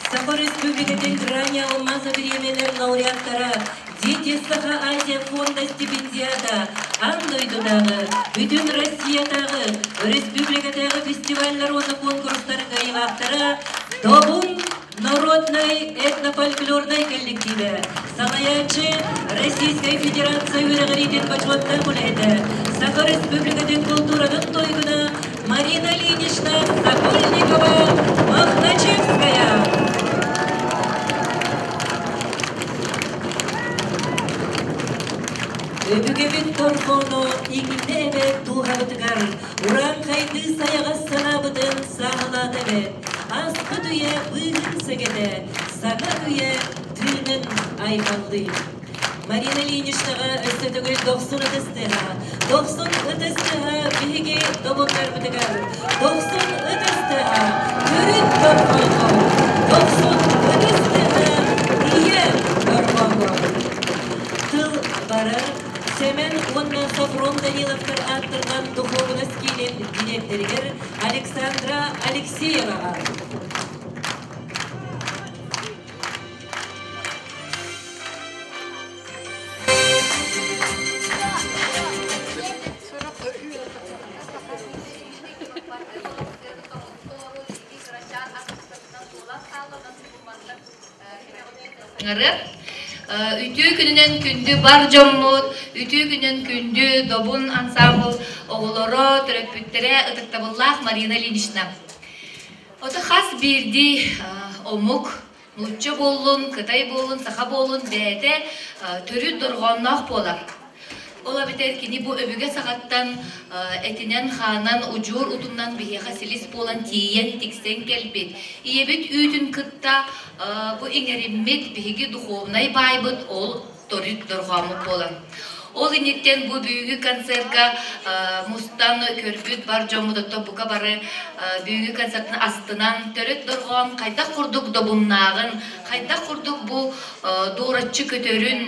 Саха Республикатын Грани Алмаза бириэмэлэр лауреаттара Дети Саха Азия фонда стипендиата аан дойдутааҕы, бүтүн Россиятааҕы, республикатааҕы фестиваллар уонна куонкурустар кыайыылаахтара Добун народнай этнофольклорнай коллективэ, салайааччы Российскай Федерация үөрэҕириитин бочуоттаах үлэһитэ, Саха Республикатын култууратын туйгуна Марина Ильинична Сокольникова Мохначевская. Өбүгэбит торхооно иҥиннэ эбэт дууһабытыгар урааҥхайдыы сайаҕас санаабытын сааһылаата эбэт. Ааспыт үйэ быыһын сэгэтэ, саҥа үйэ тыынын айхаллыы. Марина Ильиничнаҕа өссө төгүл дохсун ытыс тыаһа, дохсун ытыс тыаһа биһиги добуннарбытыгар, дохсун ытыс тыаһа төрүт дорҕооҥҥо, дохсун ытыс тыаһа ийэ дорҕооҥҥо. Тыл барар Сэмэн уонна Софрон Даниловтар ааттарынан духуобунас киинин дириэктэригэр Александра Алексееваҕа. Үтүө күнүнэн күндү бар дьоммут, үтүө күнүнэн күндү Добун ансаамбыл оҕолоро, төрөппүттэрэ, ытыктабыллаах Марина Ильинична. Ото хас биирдии омук нуучча буоллун, кытай буоллун, саха буоллун бэйэтэ төрүт дорҕоонноох буолар. Ол эбэтэр кини бу өбүгэ саҕаттан этинэн-хаанан, удьуор утумнан биһиэхэ силис буолан тиийэн, тиксэн кэлбит. Ийэбит үүтүн кытта бу иҥэриммит биһиги духовнай баайбыт ол төрүт дорҕооммут буолар. Ол инниттэн бу бүгүҥҥү концертка мустан көрбүт бар дьоммут оттон бука бары бүгүҥҥү концертын астынан, төрүт дорҕоон хайдах курдук добуннааҕын, хайдах курдук бу дуораччы көтөрүн,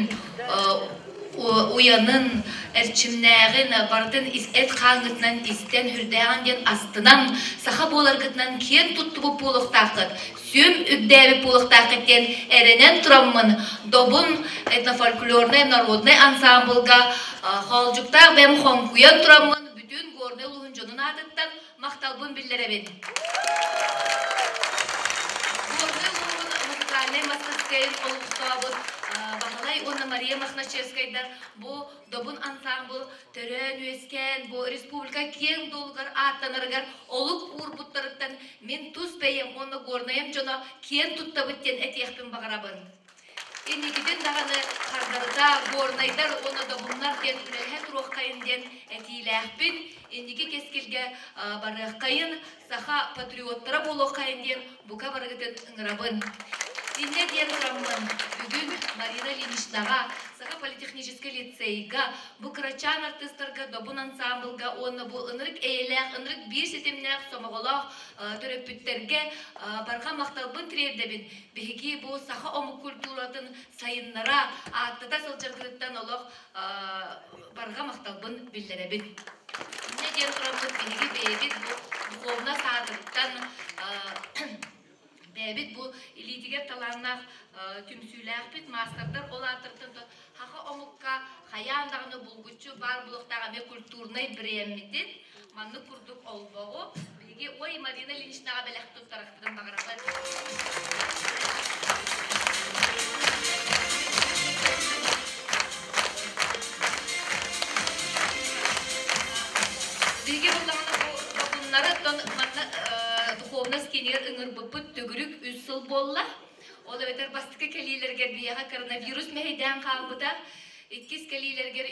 уйанын, эрчимнээҕин барытын эт хааҥҥытынан истэн, үрдээҕин диэн астынан, саха буоларгытынан киэн туттубут буолуохтааххыт, сүөм үрдээбит буолуохтааххыт диэн эрэнэн тураммын, Добун этнофольклорнай народнай ансаамбылга хоолдьуктаах бэйэм хоҥкуйан тураммын, бүтүн Горнай улууһун дьонун аатыттан махталбын биллэрэбин. Горнай улууһун музыкальнай мастарыскыайын олохтообут Баһылай уонна Мария Мохначевскайдар бу Добун ансаамбыл төрөөн-үөскээн бу республика киэҥ дуолугар ааттанарыгар олук уурбуттарыттан мин тус бэйэм уонна Горнайым дьоно киэн туттабыт диэн этиэхпин баҕарабын. Инникитин даҕаны хардарыта горнайдар уонна добуннар диэн үлэлэһэ туруоххайын диэн этиилээхпин. Инники кэскилгэ барыаххайын, саха патриоттара буолуоххайын диэн бука барыгытын ыҥырабын. Инньэ диэн тураммын, бүгүн Марина Ильиничнаҕа Саха политехническэй лицейга бу кырачаан артыыстарга Добун ансаамбылга уонна бу ынырык эйэлээх, ынырык биир ситимнээх сомоҕолоох төрөппүттэргэ барҕа махталбын тириэрдэбин. Биһиги бу саха омук культуратын сайыннара, ааттата сылдьаргытыттан олох барҕа махталбын биллэрэбин. Инньэ диэн тураммыт биһиги бэйэбит бу духовно саатыттан бэйэбит бу илиитигэр талааннаах түмсүүлээхпит, маастардар ол ааттарыттан саха омукка хайаан даҕаны булгуччу баар буолуохтаах эмиэ культурнай брееммитин маннык курдук олбоҕу биһиги ой Марина Ильиничнаҕа бэлэх туттарахпытын баҕарабыт. Биһиги буллаҕына бу докумнары оттон манна духовность киинигэр ыҥырбыппыт төгүрүк үс сыл буолла. Ол эбэтэр бастакы кэлиилэригэр биһиэхэ коронавирус мэһэйдээн хаалбыта. Иккис кэлиилэригэр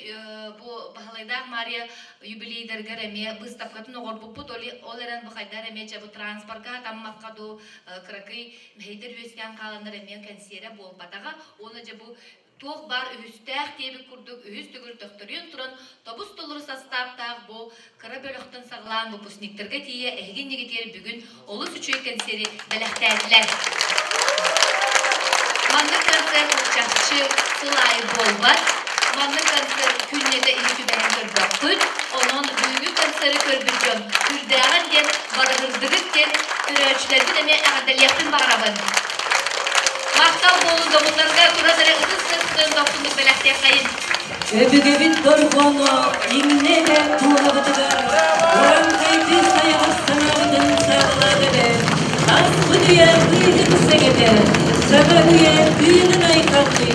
бу Баһылайдаах Мария юбилейдарыгар эмиэ быыстапкатын оҥорбуппут. Ол эрэн бу хайдах эмиэ чэ бу транспорка таммакка дуу кыракый мэһэйдэр үөскээн хааланнар эмиэ кэнсиэрэ буолбатаҕа. Уонна дьэ бу туох баар үһүстээх диэбит курдук үһүс төгүл төхтөрүйэн туран тобус-толору састааптаах бу кыра бөлөхтөн саҕалаан выпускниктарга тиийэ эһиги иннигитигэр бүгүн олус үчүгэй кэнсиэри бэлэхтээтилэр. Маннык концерт чахчы сыл аайы буолбат. Маннык концерт күннэтэ иһи түбэһэн көрбөккүт. Онон бүгүҥҥү концеры көрбүт дьон үрдээҕин диэн барыһырдыгыт диэн көрөөччүлэрбин эмиэ эҕэрдэлиэхпин баҕарабын. Махтал буолун добуннарга туран эрэ ытыс тыаһын дохсуннук бэлэхтиэххэйин. Өбүгэбит дорҕооно иҥнэ эрэ туолабытыгар, ураҥхайдыы сайаҕас санаабытын сааһылаан эбэр, аспыт үйэ быыһын сэгэтэ, саҥа үйэ тыынын айхаллыы,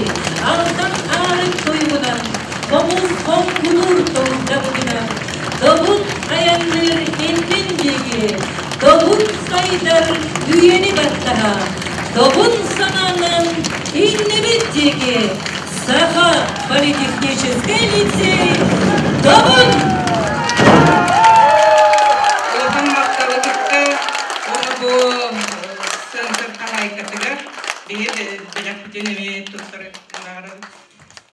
алтан аарын тойугунан, хомус хоҥкунуур толдабытынан, добун айанныыр иннин диэки, добун сайдар үйэни баттаһа, добун санаанан иннибит диэки Саха политехническэй лицей Добун! Улахан махталы кытта уонна бу центр хаһаайкатыгар биһи бэлэхпитин эмиэ туттарар.